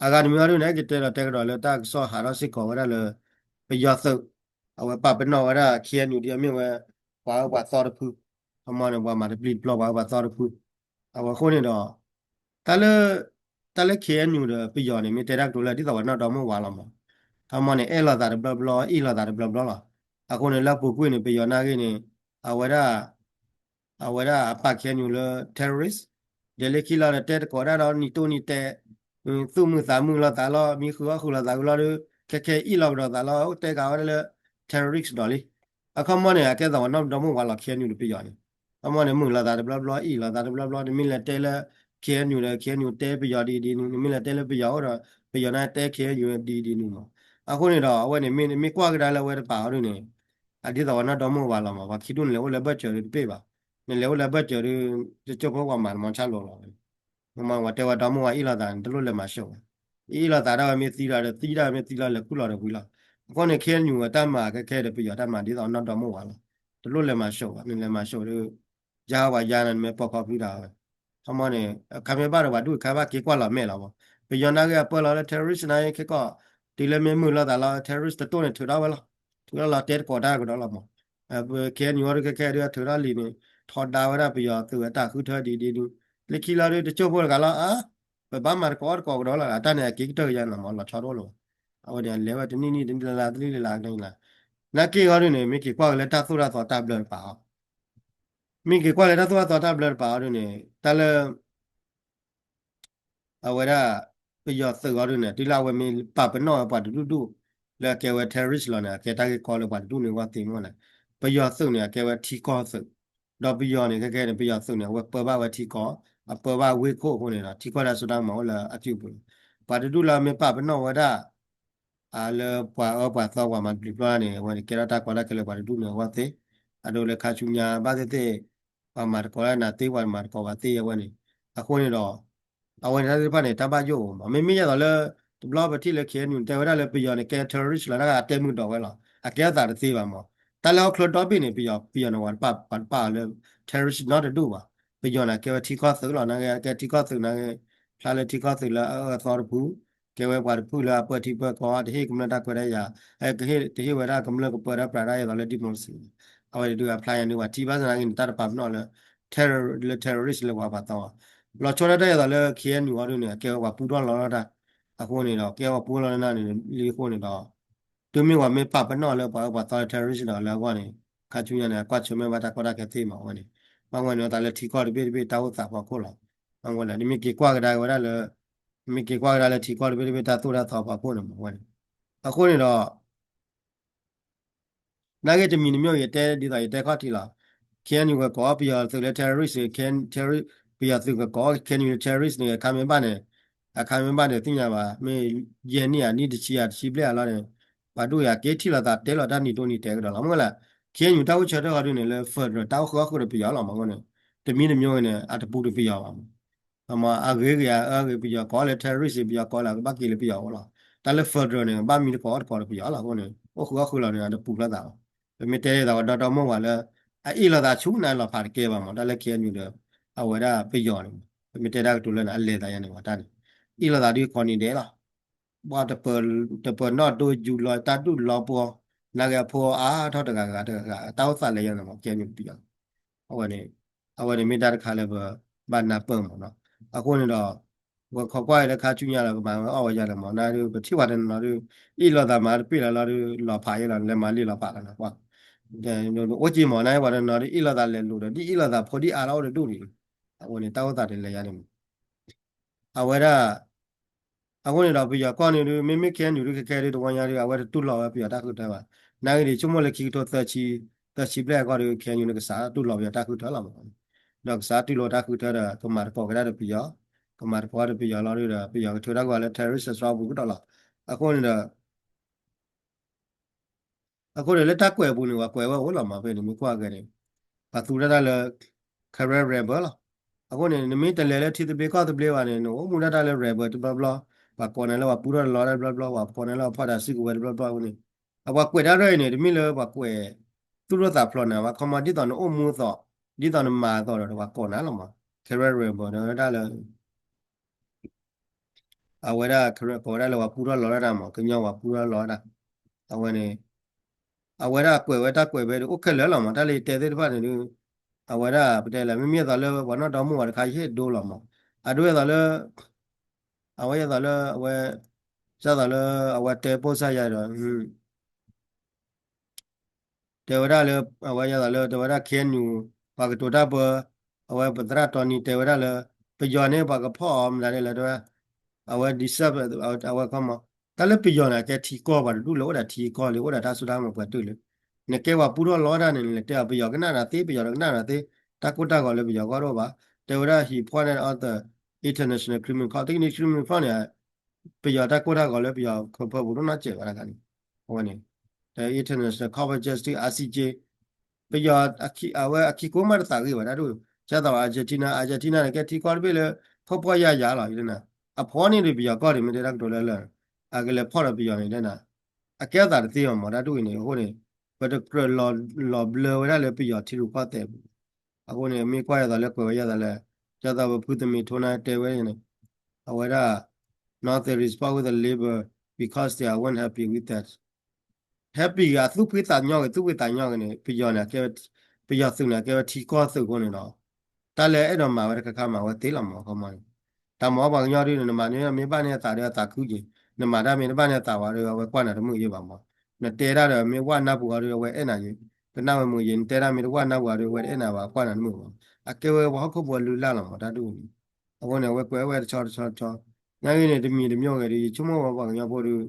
အဂၤတမံၤအံၤဒ်န့ၣ် ကတဲလီၤတဲကဒီးလၢတၢ်ကစီၣ်ဟးထီၣ်စ့ၢ်ကီးဝဲဒၣ်လၢ ပယီၤသုး အဝဲပာ်ပနီၣ်ဝဲဒၣ် ခ့ၣ်အဲၣ်ယူၣ် ဒ်အမ့ၢ်ဝဲ ပှၤအၢပှၤသီတဖု, ခီမီန့ၣ် ပှၤမၤတပျံၤတပျီၤပှၤအၢပှၤသီတဖု, အဝဲအဃိန့ၣ်ဒီး တၢ်လၢ တၢ်လၢ ခ့ၣ်အဲၣ်ယူၣ် ဒီးပယီၤန့ၣ် မ့ၢ်တဲတၢ်ကတိၤလၢဒ်သိးပှၤနီၣ်ဒီမါဝၤလီၤမး, ခီမီန့ၣ် အဲၣ်လိာ်သးတဘျီဘျီ အ့ၣ်လိာ်သးတဘျီဘျီလီၤ. အဃိန့ၣ် လၢအပူၤကွံာ်န့ၣ် ပယီၤနာ်ဂ့ၢ်န့ၣ် အဝဲဒၣ် အဝဲဒၣ်အပာ် ခ့ၣ်အဲၣ်ယူၣ် လၢ terrorist, ဒ်လၢခံလီၤဒီး တဲတကိးဒၣ်ဒီးနံၣ်တိၢ်နံၣ်တဲာ်, သူၣ်မုာ်သးမုာ်လိာ်သးလီၤ, မံဃုာ်အီၣ်ဃုာ်လိာ်သးဝံၤလီၤဒီး ခဲခဲအံၤအ့ၣ်လိာ်ကဒီးသးလီၤ, တဲကးဝဲဒၣ်လၢ terrorist ဒီးလံ. အခီမီန့ၣ် အကဲသးပှၤနီၣ်ဒီမါဝၤလီၤ ခ့ၣ်အဲၣ်ယူၣ် ဒီးပယီၤန့ၣ်, အခီမီန့ၣ် မုာ်လိာ်သးတဘျီဘျီ အ့ၣ်လိာ်သးတဘျီဘျီ, နမ့ၢ်လဲၤတဲလၢ ခ့ၣ်အဲၣ်ယူၣ် ဒီး ခ့ၣ်အဲၣ်ယူၣ် တဲပယီၤဒ်အံၤဒ်နုၤ, နမ့ၢ်လဲၤတဲလၢပယီၤအိၣ်ဒီး ပယီၤန့ၣ်တဲ ခ့ၣ်အဲၣ်ယူၣ် ဒ်အံၤဒ်နုၤမး. အဃိန့ၣ်ဒီး အဝဲန့ၣ်မ့ၢ် မ့ၢ်ကွၢ်ကဒါလၢအဝဲတပၤအီၤဒ်န့ၣ် အဒ်သိးပှၤနီၢ်ဒီမါဝၤလီၤမး, ပှၤခံဒူၣ်န့ၣ်လဲၤအိၣ်လၢဘၢၣ်စၢၤဒီးတပ့ၢ်ဘၣ်, နလဲၤအိၣ်လၢဘၢၣ်စၢၤဒီး တကၠိဖိပှၤမၤတမီၤဆါလိၤလီၤ. မ့ၢ်ဝဲတဲဝဲဒီမါဝၤအ့ၣ်လိာ်သးန့ၣ် တလိၣ်လဲၤမၤစိာ်ဘၣ်, အ့ၣ်လိာ်သးဒၣ်ဝဲမ့ၢ်သံဒီးသံဒၣ်ဝဲမ့ၢ်သံလီၤလဲၤခူၣ်လီၤဒီးဝံၤလီၤ. အဃိန့ၣ် ခ့ၣ်အဲၣ်ယူၣ် အတၢ်မၤခဲခဲဒီးပယီၤတၢ်မၤဒ်သိးနီၢ်ဒီမါဝၤလီၤ. တလိၣ်လဲၤမၤစိာ်ဘၣ်, နလဲၤမၤစိာ်ဒီး ယါပှၤယါန့ၣ် နမ့ၢ်ပိာ်ခီဖုတၢ်ဝဲ ခီမီန့ၣ် ခါမ့ၢ်ဘၣ်ဒီးပှၤဒူၣ်ခါဘၣ်က့ၤကွၢ်လီၤမဲာ်လီၤမး, ပယီၤနာ်က့အပၢလီၤလၢ terrorist နာ်က့ခဲကီၢ် တုၤလၢမ့ၢ်မုာ်လိာ်သးလီၤ terrorist တတိၢ်န့ၣ်ထုးထီၣ်ဝဲလီၤ, ထုးထီၣ်လီၤတဲတကိးတၢ်ကဒီးလီၤမး. ပ ခ့ၣ်အဲၣ်ယူၣ် အီၤဒုးခဲခဲဒုးအထုးထီၣ်လံာ်န့ၣ် ထီဒါဝဲဒၣ်ပယီၤသုးအတၢ်ဃုထၢဒ်ဒ်ဒုး, လၢခံလီၤဒုးတကၠိဖိတဂၤလီၤ အါ ပဘၣ်မၤတကိးအီၣ်တကိးကဒီးလီၤ အတၢ်န့ၣ်အက့ၤကတၢၢ်ကယါန့ၣ်လီၤမး လီၤဆီတအိၣ်လၢၤဘၣ်. အဝဲန့ၣ် အလဲၤဝဲတနံၣ်နံၣ်တနံၣ်လါလါတနံၣ်လါလါကန့ၣ်လီၤ. နာ်က့အီၤဒုးန့ၣ် မ့ၢ်က့ၤကွၢ်က့ၤလၢတၢ်သိၣ်တၢ်သီတၢ်ဘျၢတပၤအီၤ မ့ၢ်က့ၤကွၢ်လၢတၢ်သိၣ်တၢ်သီတၢ်ဘျၢတပၤအီၤဒုးန့ၣ် တၢ်လၢ အဝဲဒၣ် ပယီၤသုးအီၤဒုးန့ၣ် တုၤလၢအဝဲမ့ၢ်ပာ်ပနီၣ်ဝဲပှၤတဒူၣ်ဒူၣ် လၢအကဲဝဲ terrorist လီၤန့ၣ် အကဲတၢ်ဂ့ၢ်ကီလၢပှၤတဒူၣ်န့ၣ်အဂီၢ်သ့မ့ၢ်ဝဲန့ၣ်, ပယီၤသုးန့ၣ် အကဲဝဲထံကီၢ်သုး, ဒီးပယီၤန့ၣ် ခဲခဲန့ၣ် ပယီၤသုးန့ၣ် အဝဲပၢဘၣ်ဝဲထံကီၢ်, အပၢဘၣ်ဝ့ၢ်ခိၣ်အဃိန့ၣ်ဒီး ထံကီၢ်တၢ်စိတၢ်ကမီၤအိၣ်လၢအစုပူၤလီၤ. ပှၤတဒူၣ်လၢမ့ၢ်ပာ်ပနီၣ်ဝဲဒၣ် အလၢပှၤအၢပှၤသီပှၤမၤတပျုၤပျီန့ၣ် အဝဲန့ၣ်ကဲထီၣ်တၢ်ကီတၢ်ခဲလၢပှၤတဒူၣ်န့ၣ်အဂီၢ်သ့, အဒိလၢခါဆူညါဘၣ်သ့ၣ်သ့ၣ် ပှၤမၤတကိးတၢ်နၤသ့ ပှၤမၤတကိးဘၣ်သ့အဝဲန့ၣ်, အဃိန့ၣ်ဒီး အဝဲန့ၣ်တၢ်သ့ၣ်တဖၣ်န့ၣ် တၢ်ဘၣ်ယိၣ်အိၣ်မး မ့မ့ၢ်ယဲသိးလၢ တဘျီပထံၣ်လၢ ခ့ၣ်အဲၣ်ယူၣ် တဲဝဲဒၣ်လၢပယီၤန့ၣ် ကဲ terrorist လီၤ တၢ်ဂၤအတဲမုာ်ဒီးဝဲလီၤ အကဲအသးတသ့ဘၣ်မး, တၢ်လၢဟီၣ်ချၢဒီဘ့ၣ်န့ၣ် ပယီၤ ပယီၤန့ၣ် ပှၤတပာ် ပှၤတပာ်အီၤလၢ terrorist နီတဒူၣ်ဘၣ်, ပယီၤန့ၣ် ကဲဝဲထံကီၢ်သုးလီၤ နာ်က့ ကဲထံကီၢ်သုးနာ်က့ ဖျါလၢထံကီၢ်သုးလၢအအၢအသီတပူၤ ကဲဝဲပှၤတဖုလၢအပၢထံပၢကီၢ် တဟ့ၣ်ကမျၢၢ်တၢ်ခွဲးတၢ်ယာ်, တဟ့ၣ်ဝဲဒၣ်ကမျၢၢ်ကပၢတၢ်ပြးတၢ်အသိးလၢ democracy, အဝဲဒုးအဖျါယၤန့ၣ် ပှၤထံၣ်ဘၣ်ဆၣ်နာ်က့န့ၣ် တၢ်တပာ်ပနီၣ်လၢ terror လၢ terrorist လၢပှၤပှၤသီ, လီၤဆီဒၣ်တၢ်အသိးလၢ ခ့ၣ်အဲၣ်ယူၣ် အီၤဒုးန့ၣ် အကဲဝဲပှၤပူထီၣ်လီၤထီၣ်တၢ်, အဃိန့ၣ်ဒီး ကဲဝဲပှၤပူထီၣ်လီၤထီၣ်န့ၣ်လံအဃိန့ၣ်ဒီး တုၤမ့ၢ်ပှၤမ့ၢ်ပာ်ပနီၣ်လၢပှၤအၢပှၤသီလၢ terrorist ဒီးလၢအဂီၢ်န့ၣ် ခါဆူညါန့ၣ် ကွၢ်ဆၢၣ်မဲာ်ဘၣ်တၢ်ကီတၢ်ခဲသ့မးဝဲန့ၣ်, ဘၣ်ဝဲန့ၣ် တၢ်လၢထံကီၢ်တဘ့ၣ်တဘ့ၣ်တၢ်အိၣ်သးဖီခိၣ်လီၤ, ဘၣ်ဝဲလၢ နမ့ၢ်က့ၤကွၢ်ကဒါဝဲဒၣ်လၢ မ့ၢ်က့ၤကွၢ်ကဒါလၢထံကီၢ်တဘ့ၣ်တဘ့ၣ်တၢ်သိၣ်တၢ်သီဖီခိၣ်န့ၣ်မးဝဲန့ၣ်, အဃိန့ၣ်ဒီး နာ်က့တမံၤတမံၤယတဲဒ်သိးယတဲခီၣ်ထံးလီၤ, ခ့ၣ်အဲၣ်ယူၣ် ကကိးပယီၤသုးလၢ terrorist, terrorist, ပယီၤသုးကကိး ခ့ၣ်အဲၣ်ယူၣ် လၢ terrorist န့ၣ် အခါမ့ၢ်ဘၣ်န့ၣ်, အခါမ့ၢ်ဘၣ်န့ၣ် သ့ၣ်ညါဘၣ် မ့ၢ်ယဲၢ်နံၣ်ဧါ နံၣ်တဆံဧါ တဆံဘျဲၣ်ဧါလီၤန့ၣ်, ပှၤဒိၣ်ယၤက့ၤထံၣ်လိာ်သးတဲလိာ်တၢ်နံၤတိၢ်နံၤတဲကဒီးလီၤ မ့ၢ်ဝဲလၢ ခ့ၣ်အဲၣ်ယူၣ် တၢ်အိၣ်ဆၢထၢၣ်ဃီဒုးန့ၣ် လၢ federal တၢ်အိၣ်ဃုာ်အီၣ်ဃုာ်ဒီးပယီၤလီၤမးအဃိန့ၣ်, တမံၤတမံၤန့ၣ် အတပူၤတပယီၤဘၣ်မး အမ့ၢ်အဂ့ၤဂ့ၤဧါ အဂ့ၤပယီၤကိးလၢ terrorist ပယီၤကိးလၢ ကဘၣ်က့ၤလၢပယီၤအအိၣ်လီၤ, တၢ်လၢ federal န့ၣ် ဘၣ်မံတကိးအီၣ်တကိးဒီးပယီၤလီၤအဃိန့ၣ် အိၣ်ဃုာ်အီၣ်ဃုာ်လီၤန့ၣ် အတပူၤဖျါသးဘၣ်, ပမ့ၢ်တဲလၢသးဝဲဒီဒီမါဝၤလၢ အအ့ၣ်လိာ်သးဆူၣ်န့ၣ် လီၤဖးတကဲဘၣ်မး တၢ်လၢ ခ့ၣ်အဲၣ်ယူၣ် ဒီး အဝဲဒၣ်ပယီၤန့ၣ်, ပမ့ၢ်တဲတၢ်ကတိၤလၢန့ၣ် အလဲၤသးယါန့ၣ်ဝဲတၢ်န့ၣ်, အ့ၣ်လိာ်သးဒ်ကိးနံၤဒဲးလီၤ, ဘၣ်တပၢၤနီၣ်ဒိယူၤလီၤတၢ်ဒူၣ်လီၤပှီၤ, နာ်က့အဖိအါထီၣ်တဂၤဂၤတဂၤဂၤ တၢ်အိၣ်သးလဲၤယါန့ၣ်မး ခ့ၣ်အဲၣ်ယူၣ် ပယီၤ အဝဲန့ၣ်, အဝဲန့ၣ်မ့ၢ်တၢ်တခါလၢပဘၣ်နၢ်ပၢၢ်မးနီၤ, အဃိန့ၣ်ဒီး ပခိးကွၢ်အံၤလၢခါဆူညါလီၤ ကမၤဝဲအီၣ်ဝဲယါလၢမး နဒုး ပထံၣ်ပှၤတနီၤနီၤဒုး အ့ၣ်လိာ်သးမၤတပ့ၢ်လီၤလီၤဒုး လီၤဖးယဲလီၤ လဲၤမၤလံာ်လီၤဖးလီၤနီၤ, အိၣ်က့ၤမး နဝဲတနီၤဒုး အ့ၣ်လိာ်သးလဲၤလိာ်ဒီး ဒ်အ့ၣ်လိာ်သးဖိဒ်အါထီၣ်အိၣ်တဒူၣ်န့ၣ်, အဝဲန့ၣ် တၢ်အိၣ်သးတလဲၤယါန့ၣ်မး အဝဲဒၣ် အဃိန့ၣ်ဒီး ပယီၤကီၢ်န့ၣ်ဒုး မ့မ့ၢ် ခ့ၣ်အဲၣ်ယူၣ် ဒုးခဲခဲဒုး တဝီညါဒုး အဝဲတတူၢ်လိာ်ဝဲပယီၤတၢ်ဃုထၢဘၣ်. နာ်ဂ့ၤဒံး ဆိကမိၣ်လၢခံကထိသၢဆံ, သၢဆံဘျဲၣ်အဂီၢ်ဒုး ခ့ၣ်အဲၣ်ယူၣ် န့ၣ် ကစးတူၢ်လိာ်ပယီၤတၢ်ဃုထၢလီၤမး. ဒီးကစးတူၢ်လိာ်တၢ်ဃုထၢဒီး ကမၤသကိးကဒါဒီးပယီၤ, ကမၤသကိးဒီးပယီၤလီၤဒုးဒီး ပယီၤကထုးတၢ်ကွံာ်လၢ terrorist အစှီပူၤကဒီးလီၤ. အဃိန့ၣ်ဒီး အဃိန့ၣ် လၢတၢ်ကွဲးအပူၤန့ၣ် ပှၤကွဲးဝဲအိၣ်လီၤမး ဖဲန့ၣ် မ့ၢ်ကွၢ်က့ၤန့ၣ် ပှၤသူတၢ်တၢ်လၢ Karen rebel လီၤ. အဃိန့ၣ် နမ့ၢ်တလဲၤလၢထံသဘျ့ကီၢ်သဘျ့ဘၣ်န့ၣ် နအိၣ်မူဒၣ်တၢ်လၢ rebel တဘျီဘျီ, ပှၤကိးနၤလၢပှၤပူထီၣ်လီတၢ်တဘျီဘျီ, ပှၤကိးနၤလၢပှၤဖီၣ်တၢ်စုကဝဲၤတဘျီဘျီအဃိန့ၣ်, အပှၤကွဲးတၢ်ရဲၣ်အံၤန့ၣ် တမ့ၢ်လၢပှၤကွဲး သူၣ်ထီၣ်သးဖျိးနၤဘၣ်, ခီမီ ဒ်သိးနအိၣ်မူအသိး, ဒ်သိးနမၤအသိးဒီး ပှၤကိးနၤလီၤမး. Karen rebel ဒီးဝဲဒၣ်လၢ အဝဲဒၣ် Karen ကိးဝဲဒၣ်လၢပှၤပူထီၣ်လီတၢ်မး, ကညီပှၤပူထီၣ်လီတၢ်, အဝဲန့ၣ် အဝဲဒၣ်ကွဲးဝဲတၢ်ကွဲးဖဲဒုး အိၣ်ခဲလၢာ်လီၤမး, တၢ်လၢယတဲသ့ၣ်တဖၣ်န့ၣ်ဒုး အဝဲဒၣ်ပတဲလၢ မ့မ့ၢ်အသိးလၢပှၤနီၢ်ဒီမါဝၤတခါ ယဟ့ၣ်ဒိလီၤမး, အဒိအသိးလၢ အဝဲယသိးလၢအဝဲ ဒ်သိးလၢအဝဲတဲပိၢ်စၢ်ယၤဒီး တဲဝဲဒၣ်လၢ အဝဲယသိးလၢ တဲဝဲဒၣ် ခ့ၣ်အဲၣ်ယူၣ် ပှၤကတိၤတၢ်ပၢ အဝဲပသရၣ်တီနံၤတဲဝဲဒၣ်လၢ ပယီၤန့ၣ် ပှၤကဖီၣ်အီၤမနုၤဒ်လဲၣ်တဲဝဲ အဝဲ deserve အဝဲခီမီ တၢ်လၢပယီၤန့ၣ် အကဲထံကီၢ်ပှၤတဒူၣ်လၢအိၣ်ဒီးထံကီၢ်လံ အိၣ်ဒီးတၢ်စိတၢ်ကမီၤပှဲၤတုာ်လံ. နကဲပှၤပူထီၣ်လီတၢ်န့ၣ် နလဲၤတဲအီၤ ပယီၤကနၣ်နၤသ့ ပယီၤတကနၣ်နၤသ့ တၢ်ကိၢ်တၢ်ဂီၤလၢပယီၤဂီၢ်တအိၣ်ဘၣ်. တဲဝဲဒၣ် he pointed out the international criminal court, တနံၤ criminal court န့ၣ် ပယီၤတၢ်ကိၢ်တၢ်ဂီၤလၢပယီၤခီဖျိပူၤဒိၣ်နီတစဲးဘၣ်တခါန့ၣ် အဝဲန့ၣ် International Court of Justice, I C J, ပယီၤ အဝဲအခံကိးမးတသးဂ့ၤဘၣ်တၢ်ဒ် ကသးဝဲ Argentina, Argentina န့ၣ် ကဲထံကီၢ်တဘ့ၣ်လၢ ဖှီၣ်ဖှီၣ်ယာ်ယာ်လီၤ အဖီၣ်န့ၢ်ဒီးပယီၤကီၢ်န့ၣ် မ့ၢ်တဲတၢ်ကတိၤလၢလၢာ် အကလဲၤဖီၣ်ဒီးပယီၤန့ၣ် အကဲအသးတသ့ဘၣ်မး တၢ်ဒ်အံၤန့ၣ် အဃိန့ၣ် ပတကြၢးလီၤဘျၢဝဲဒၣ်လၢပယီၤထံရူၢ်ကီၢ်သဲးပူၤ အဃိန့ၣ် မ့ၢ်ကွၢ်ယသးလၢကွဲးဝဲယသးလၢ ကသးဝဲဖုသမံၤထိနါတဲဝဲန့ၣ် အဝဲဒၣ် North respond with the labor because they are weren't happy with that happy ဂ့ၤ အသူၣ်ဖှံသးညီဂ့ၤ သူၣ်ဖှံသးညီဂ့ၤန့ၣ် ပယီၤန့ၣ် ပယီၤသုးန့ၣ် ကဲဝဲထံကီၢ်သုးအဃိန့ၣ်ဒီး တၢ်လၢအဲၣ်ဒိးမၤဝဲတခါခါမၤဝဲသ့လီၤမး ခီမီန့ၣ် တၢ်မၤအီၣ်ပှၤကညီဒ်န့ၣ် နမၤန့ၢ်မ့ၢ်ဘၣ်န့ၢ်အသးဒီးအသးခုက့ၤ နမၤတၢ်မ့ၢ်တဘၣ်န့ၢ်အသးဝဲဒီး အဝဲကွၢ်နၤတမုာ်ယဲဘၣ်မး နတဲတၢ်ဒီးမ့ၢ်ဝၣ်နၢ်ပူၤအီၤဒီး အဝဲအဲၣ်နၤယဲ ကနၣ်ဝဲမုာ်ယဲ နတဲတၢ်မ့ၢ်တဝၣ်နၢ်ပူၤအီၤဒီး အဝဲတအဲၣ်နၤဘၣ်ကွၢ်နၤတမုာ်ဘၣ် အကဲဝဲပှၤဟီၣ်ခိၣ်ဖိအလုၢ်အလၢ်လီၤမး တၢ်ဒ်အံၤန့ၣ် အဃိန့ၣ် အဝဲကွဲးဝဲတဆီတဆီတဆီ ညါအံၤန့ၣ် တမံၤတမံၤဂ့ၤဒီး ယဆိကမိၣ်ဝဲပှၤကညီဖိဒီး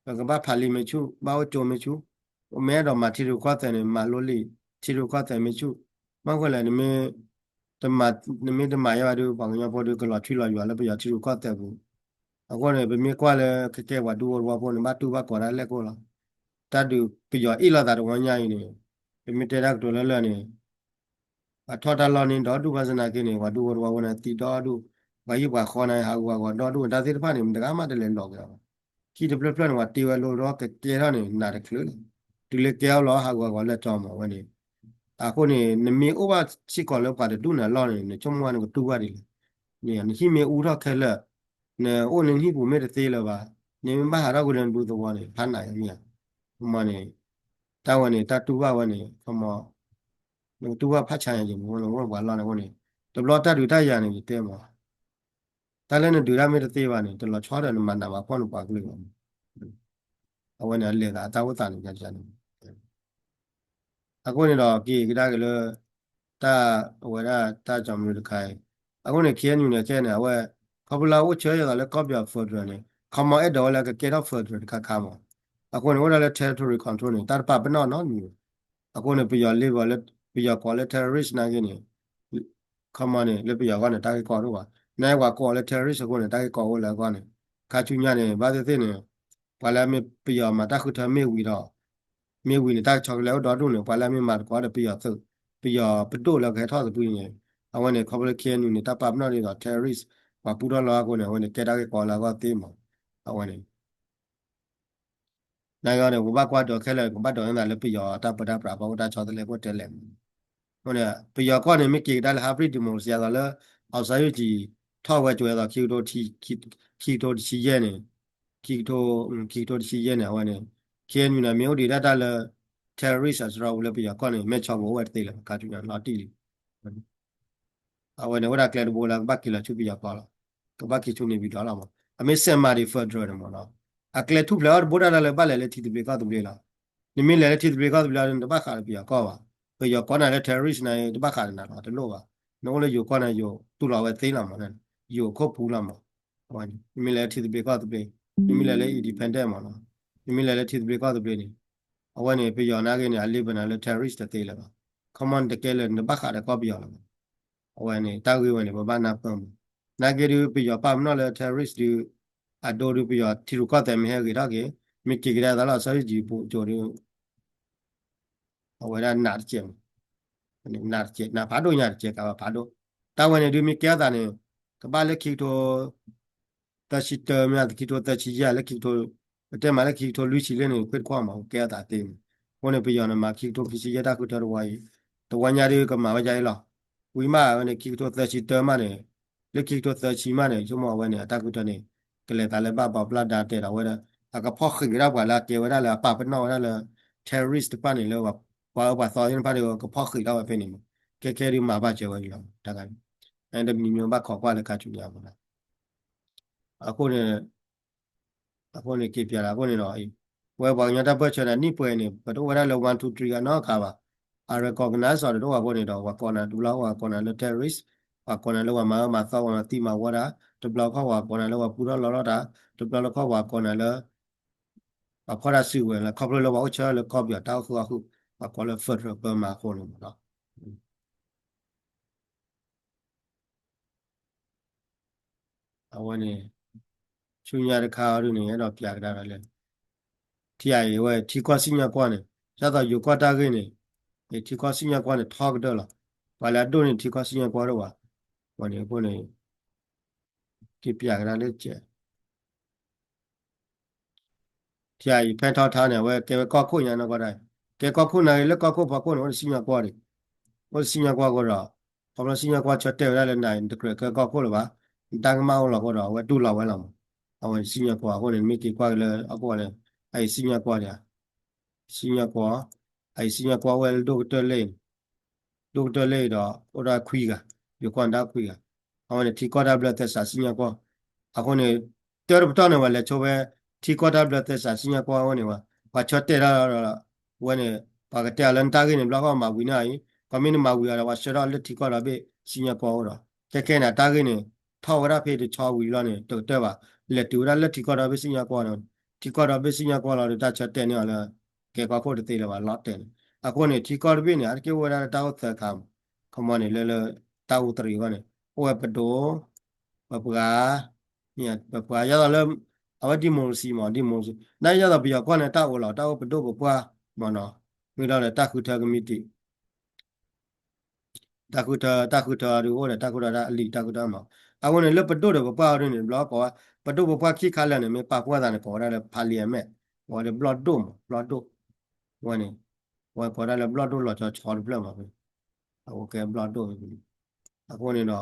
ပကဘၣ်ဖးလံာ်မ့ၢ်ဆူၣ် ဘၣ်အိၣ်ကၠိမ့ၢ်ဆူၣ် မ့ၢ်အဲၣ်ဒိးမၤထံရူၢ်ကီၢ်သဲးန့ၣ် မၤလိလံာ် ထံရူၢ်ကီၢ်သဲးမ့ၢ်ဆူၣ် မ့ၢ်ဃိလဲၣ် နမ့ၢ်တမၤယဲဘၣ်ဒီး ပှၤကညီဖိဒီး ကလီၤထွံလီၤယွၤလၢပယီၤထံရူၢ်ကီၢ်သဲးပူၤ အဃိန့ၣ် ပမ့ၢ်ကွၢ်လၢကကဲပှၤဒူဖိတဝီဖိန့ၣ် ဘၣ်တူၢ်ဘၣ်ကီၤတၢ်လဲၣ်ခိၣ်လီၤ တၢ်ဒုးပယီၤအ့ၣ်လိာ်သးတဝီညါအံၤန့ၣ် ပမ့ၢ်တဲတၢ်ကတိၤလၢလၢာ်န့ၣ် ပှၤထီၣ်တၢ်လီၢ်န့ၣ်ဒီဒူၣ် ဘၣ်ဆၣ်သနာ်က့န့ၣ် ပှၤဒူဖိတဝီဖိန့ၣ်သံဒီဒူၣ် ပှၤဟံၣ်ပှၤဃီန့ၣ် ဟးဂူာ်ဟးဂီၤဒီဒူၣ် တၢ်သ့ၣ်တဖၣ်န့ၣ် မတဂၤမးတလဲၤလီၤက့ၤအီၤဘၣ် ခံတဖျၢၣ်ဖျၢၣ်န့ၣ် ပှၤတ့ဝဲလိဒီးကကဲထီၣ်န့ၣ် နးတချုးလီၤ တုၤလၢကဲအီၤလီၤ ဟးဂူာ်ဟးဂီၤလၢကၠီမးဝဲန့ၣ် အဃိန့ၣ် နမ့ၢ်အိၣ်ဘၣ်စ့ၢ်ကီးလၢပှၤတဒူၣ်န့ၣ်အလီၢ်န့ၣ် နဆိကမိၣ်ဝဲနကတူၢ်ဘၣ်ဒ်လဲၣ် နဟံၣ်မ့ၢ်အူထီၣ်ခဲလၢာ် နအိၣ်နဟံၣ်ပူၤမ့ၢ်တသ့လၢၤဘၣ် နမ့ၢ်ဘၣ်ဟးထီၣ်ကွံာ်လၢနဒူသဝီန့ၣ် ဖးနးယမ့ၢ်ဧါ မ့ၢ်န့ၣ် တၢ်ဝဲန့ၣ် တၢ်တူၢ်ဘၣ်ဝဲန့ၣ် ခီမီ နကတူၢ်ဘၣ်ဖးဆါယၤယမ့ၢ် နအိၣ်ပှၤလီၢ်န့ၣ်အဃိန့ၣ် တဘျီတၢ်ဒုးတၢ်ယၤန့ၣ် ယတဲမး တၢ်လၢနဒုးတၢ်မ့ၢ်တသ့ဘၣ်န့ၣ် တလီၤဆီဒီးနမၤနးမၤဖှီၣ်နပှၤကလုာ်ဘၣ် အဝဲန့ၣ်အလဲၤသးအတၢ်အိၣ်သးန့ၣ် န့ၣ် အဃိန့ၣ်ဒီး က့ၤကဒါက့ၤလၢ တၢ်အဝဲဒၣ်တၢ်ကီမနုၤတခါအံၤ အဃိန့ၣ် K N U န့ၣ် ခဲန့ၣ် အဝဲ ခီဖျိလၢအအိၣ်ဆၢယဲသိးလၢကီၢ်ပယီၤ federal န့ၣ် ခီမီအဲၣ်ဒိးဝဲလၢကကဲထီၣ် federal တခါခါမး အဃိန့ၣ် အိၣ်ဒၣ်လၢ territory control န့ၣ် တၢ်တပာ်ပနီၣ်နီတမံၤ အဃိန့ၣ် ပယီၤ label လၢ ပယီၤကိးလၢ terrorist နာ်က့န့ၣ် ခီမီန့ၣ် လၢပယီၤအဂီၢ်န့ၣ် တၢ်ဂ့ၢ်ကီတအိၣ်ဘၣ် နာ်က့ပှၤကိးလၢ terrorist အဃိန့ၣ် တၢ်ဂ့ၢ်ကီအိၣ်လၢအဂီၢ်န့ၣ် ခါဆူညါန့ၣ် ဘၣ်သ့ၣ်သ့ၣ်န့ၣ် ပှၤလၢအမ့ၢ်ပယီၤမၤတၢ်ဃုထၢမ့ၢ်ဝံၤဒီး မ့ၢ်ဝံၤန့ၣ် တၢ်ကဆီတလဲအိၣ်ဒီဒူၣ်န့ၣ် ပှၤလၢအမ့ၢ်မၤသကိးဒီးပယီၤသုး ပယီၤပဒိၣ်လၢကဟဲထီၣ်သဘှံးန့ၣ် အဝဲန့ၣ် ခီဖျိလၢ K N U န့ၣ် တၢ်ပာ်ပနီၣ်ဒ်သိး terrorist ပှၤပူထီၣ်လီၤအဃိန့ၣ် အဝဲန့ၣ် ကဲတၢ်ဂ့ၢ်ကီလၢအဂီၢ်သ့မး အဝဲန့ၣ် နာ်က့န့ၣ် ပဘၣ်ကွၢ်ဒီးခဲလၢာ် ပဘၣ်ဒိးန့ၢ်သးလၢပယီၤတၢ်ပၢတၢ်ပြး ပှၤအိၣ်တၢ်ဆီတလဲအိၣ်တဲလဲၣ်မး အဃိန့ၣ် ပယီၤကီၢ်န့ၣ် မ့ၢ်က့ၤကဒါလၢ hybrid democracy အသိးလၢ အောင်ဆန်းစုကြည် ထီၣ်ဝဲကၠိဝဲအသိး ခံကထိတဆံယဲၢ်န့ၣ် ခံကထိ ခံကထိတဆံယဲၢ်န့ၣ် အဝဲန့ၣ် K N U န့ၣ် မ့ၢ်အိၣ်ဒံးဒၣ်တၢ်လၢ terrorist အစရီပူၤလၢပယီၤကီၢ်န့ၣ် မဲာ်ဆီးပူၤအိၣ်ဝဲတသ့လၢၤ ခါဆူညါလီၤတံၢ်လံ အဝဲန့ၣ် အိၣ်ဒၣ်ကျဲတဘိလၢကဘၣ်က့ၤလီၤဆူပယီၤကီၢ်လီၤ. ကဘၣ်က့ၤဆူ နေပြည်တော် လီၤမးနီၤ. အကျဲထူၣ်ဖျဲးအီၤတဘိဒၣ်တၢ်လၢဘၣ်လဲၤလၢထံသဘျ့ကီၢ်သဘျ့လီၤ. နမ့ၢ်လဲၤလၢထံသဘျ့ကီၢ်သဘျ့ဒီး နတဘၣ်ဃးဒီးပယီၤကီၢ်ဘၣ်. ပယီၤကိးနၤလၢ terrorist န့ၣ် တဘၣ်ဃးဒီးနၤလီၤ တလိၣ်ဘၣ်. နအိၣ်လၢယိၤကီၢ်န့ၣ် ယိၤတူၢ်လီၤဝဲသ့လီၤမး, ယိၤခိၣ်ပူၤလီၤမး. နမ့ၢ်လဲၤလၢထံသဘျ့ကီၢ်သဘျ့, နမ့ၢ်လဲၤလၢ independent မးနီၤ, နမ့ၢ်လဲၤလၢထံသဘျ့ကီၢ်သဘျ့န့ၣ်, အဝဲန့ၣ် ပယီၤနာ်က့န့ၣ် အ label နၤလၢ terrorist တသ့လၢၤဘၣ်. ခီမီ နတကဲလၢၤ နတဘၣ်ဃးဒီးကီၢ်ပယီၤလၢၤဘၣ်. အဝဲန့ၣ် တၢ်ဂ့ၢ်ဝဲန့ၣ် ပဘၣ်နၢ်ပၢၢ်မး. နာ်က့ဒုး ပယီၤပာ်ပနီၣ်လၢ terrorist ဒုး အဒိဒုး ပယီၤထံရူၢ်ကီၢ်သဲးမ့ၢ်ဟဲဂ့ၤထီၣ်က့ၤ, မ့ၢ်က့ၤကဒါသးလၢ အောင်ဆန်းစုကြည် ပူၤကၠိဒုး အဝဲဒၣ်နးတစဲးမး, နးတစဲး နးဖးဒိၣ်ညါတစဲး ကးဘၣ်ဖးဒိၣ်. တၢ်ဝဲန့ၣ်ဒုး မ့ၢ်ကဲအသးန့ၣ် ကဘၣ်လၢခံကထိ သၢဆံတၢမ့ၢ် ခံကထိသၢဆံယဲၢ် လၢခံကထိ ပတဲမးလၢခံကထိလွံၢ်ဆံလၢန့ၣ် ခွ့ၣ်တခီမး ကဲအသးသ့န့ၣ်. အဃိန့ၣ် ပယီၤန့ၣ်မၤခံကထိခံဆံယဲၢ်တၢ်ဃုထၢတဝီအံၤ, တဝီညါဒုးကမၤဝဲဒ်အံၤလီၤ. ဝံၤမးဝဲန့ၣ် ခံကထိသၢဆံတၢမးန့ၣ်, လၢခံကထိသၢဆံမးန့ၣ် ဆိကမိၣ်အဝဲန့ၣ် အတၢ်ဃုထၢန့ၣ် ကလဲၤသးလၢဘၣ်ဘီပျၢ်ဒါတဲဒီးဝဲဒၣ် အကဖီၣ်ဃံးဝဲဒၣ်ပှၤလၢအကဲဝဲဒၣ်လၢအပာ်ပနီၣ်ဝဲဒၣ်လၢ terrorist တဖၣ်န့ၣ် လၢပှၤအၢပှၤသီသ့ၣ်တဖၣ်ဒီး ကဖီၣ်ဃံးထီၣ်ဝဲဖဲန့ၣ်မး. ခဲခဲဒုးမၤဘၣ်စၢၤဝဲဒၣ်လီၤ. တၢ်ဂၤန့ၣ် တမံၤမံၤဘၣ်ခိးကွၢ်လၢခါဆူညါမး. အဃိန့ၣ် အဃိန့ၣ် က့ၤပျးလၢအဃိန့ၣ်ဒီး ဝဲပှၤကညီတၢ်ပၢၢ်ဆၢန့ၣ် နံၣ်ပှဲၤန့ၣ် ပတအိၣ်ဝဲဒၣ်လၢ one two three ဂၤနီတဂၤဘၣ်. အ recognize အီၤတအိၣ်ဘၣ်အဃိန့ၣ်ဒီး ပှၤကိးနၤတဘျီ ပှၤကိးနၤလၢ terrorist, ပှၤကိးနၤလၢပှၤမၤအၢမၤသီ ပှၤမၤသံမၤဝီတၢ်, တဘျီတခီၣ်ပှၤကိးနၤလၢပှၤပူထီၣ်လီထီၣ်တၢ်, တဘျီတခီၣ်ပှၤကိးနၤလၢ ပှၤဖီၣ်တၢ်စုကဝဲၤလၢ ခီဖျိလၢပှၤအိၣ်ဆၢလၢကီၢ်ပယီၤတၢ်အိၣ်ဃုာ်အီၣ်ဃုာ် ပှၤကိးလၢ federal Burma အဃိန့ၣ်မးနီၤ. အဝဲန့ၣ် ဆူညါတခါအံၤဒုးန့ၣ် အဲၣ်ဒိးပျးကဒါဒီးလၢ ထံအံၤဝဲထံကီၢ်စံၣ်ညီၣ်ကွီၢ်န့ၣ် ဒ်သိးယိၤကီၢ်တၢ်ဂ့ၢ်န့ၣ် ထံကီၢ်စံၣ်ညီၣ်ကွီၢ်န့ၣ် ထီကတၢၢ်လီၤ. ပှၤလၢအဒိၣ်န့ၣ်ထံကီၢ်စံၣ်ညီၣ်ကွီၢ်ဒိၣ်ဘၣ်. ဝဲန့ၣ်အဃိန့ၣ် က့ၤပျးကဒါလၢကဲ ထံအံၤဖဲထီထါန့ၣ် အဝဲကဲဝဲကီၢ်ခိၣ်ညါနီၢ်ကီၢ်ဒၣ်, ကဲကီၢ်ခိၣ်နာ်ဂ့ၤလၢကီၢ်ခိၣ်ဖီခိၣ်န့ၣ် အိၣ်ဒီးစံၣ်ညီၣ်ကွီၢ်ဒံး, အိၣ်ဒီးစံၣ်ညီၣ်ကွီၢ်အဃိဒီး ခီဖျိစံၣ်ညီၣ်ကွီၢ်ဆၢတဲာ်ဝဲဒၣ်လၢနၤအံၤ နတကြၢးကဲကီၢ်ခိၣ်လၢၤဘၣ်, နတၢ်ကမၣ်အိၣ်လီၤအဃိဒီး အဝဲတူၢ်လိာ်ဝဲလီၤမး. အဝဲစံၣ်ညီၣ်ကွီၢ်အဃိန့ၣ် မ့ၢ်က့ၤကွၢ်က့ၤလၢအကွီၢ်လၢ အအံၤစံၣ်ညီၣ်ကွီၢ်ဒံး စံၣ်ညီၣ်ကွီၢ်, အအံၤစံၣ်ညီၣ်ကွီၢ်ဝဲလၢဒိၣ်ကတၢၢ်လၢ ဒိၣ်ကတၢၢ်လၢဒီး အိၣ်ဒၣ်ခွံဂၤ, ယိၤကီၢ်န့ၣ်ဒၣ်ခွံဂၤ, အဝဲန့ၣ်ထံကီၢ်တၢ်ဘျၢသဲစးစံၣ်ညီၣ်ကွီၢ်, အဃိန့ၣ် တၢ်တပတီၢ်န့ၣ် ပှၤလဲၤဆိဝဲ ထံကီၢ်တၢ်ဘျၢသဲစးစံၣ်ညီၣ်ကွီၢ်အဃိန့ၣ် ပှၤဆၢတဲာ်တၢ်ဒီး ဝဲန့ၣ် ပှၤကတဲအီၤလၢနတၢ်ဂ့ၢ်န့ၣ် ဘျီဃီမၤဝံၤန့ၣ်အံၤ ခီမ့ၢ်နမၤဝံၤအီၤဒီး ပှၤဆှၢထီၣ်လၢထံကီၢ်ဒီဘ့ၣ်စံၣ်ညီၣ်ကွီၢ်အအိၣ်ဒီး ခဲခဲန့ၣ် တၢ်ဂ့ၢ်န့ၣ် ထီၣ်ဝဲဒၣ်ဖဲတဆီဝံၤလီၤန့ၣ် တကတၢၢ်ဘၣ်, လဲၤတုၤဝဲဒၣ်လၢထံကီၢ်ဒီဘ့ၣ်စံၣ်ညီၣ်ကွီၢ်န့ၣ်, ထံကီၢ်ဒီဘ့ၣ်စံၣ်ညီၣ်ကွီၢ်လီၤဒီး တၢ်ဆၢတဲာ်န့ၢ်အီၤလၢ ကဲကီၢ်ခိၣ်တသ့လၢၤဘၣ် လီၤတဲာ်န့ၣ်, အဃိန့ၣ် ထံကီၢ်တဘ့ၣ်န့ၣ် အါတက့ၢ်အိၣ်ဝဲဒၣ်လၢတၢ်အိၣ်သၢခါမး, ခီမီန့ၣ် လၢလၢ တၢ်အိၣ်တရံးအဂီၢ်န့ၣ် အိၣ်ဝဲပဒိၣ်, ပပှၤ, ပပှၤ ယသိးလၢ အဝဲ democracy မး democracy နာ်က့ယသိးပယီၤကီၢ်န့ၣ် တၢ်အိၣ်လီၤ တၢ်အိၣ်ပဒိၣ်ပပှၢ်မးနီၤ, မ့ၢ်ဒီးတၢ်ဃုထၢကမံးတံာ် တၢ်ဃုထၢ တၢ်ဃုထၢအီၤဒုးအိၣ်ဒီး တၢ်ဃုထၢတၢ်အလံာ်တၢ်ဃုထၢမး, အဃိန့ၣ် လၢပဒိၣ်ဒီးပပှၢ်အီၤဒုးန့ၣ် ဘျီကိးဝဲ ပဒိၣ်ပပှၢ်ခံခါလၢာ်န့ၣ် မ့ၢ်ပာ်ဖှိၣ်သးန့ၣ် ကိးဝဲဒၣ်လၢ parliament ကိးဝဲလၢဘျီၣ်ဒိၣ်မး ဘျီၣ်ဒိၣ်, ဝဲန့ၣ် ဝဲကိးဒၣ်လၢဘျီၣ်ဒိၣ်လီၤဆီဆီတဖျၢၣ်မး, အဝဲကဲဘျီၣ်ဒိၣ် အဃိန့ၣ်ဒီး လီ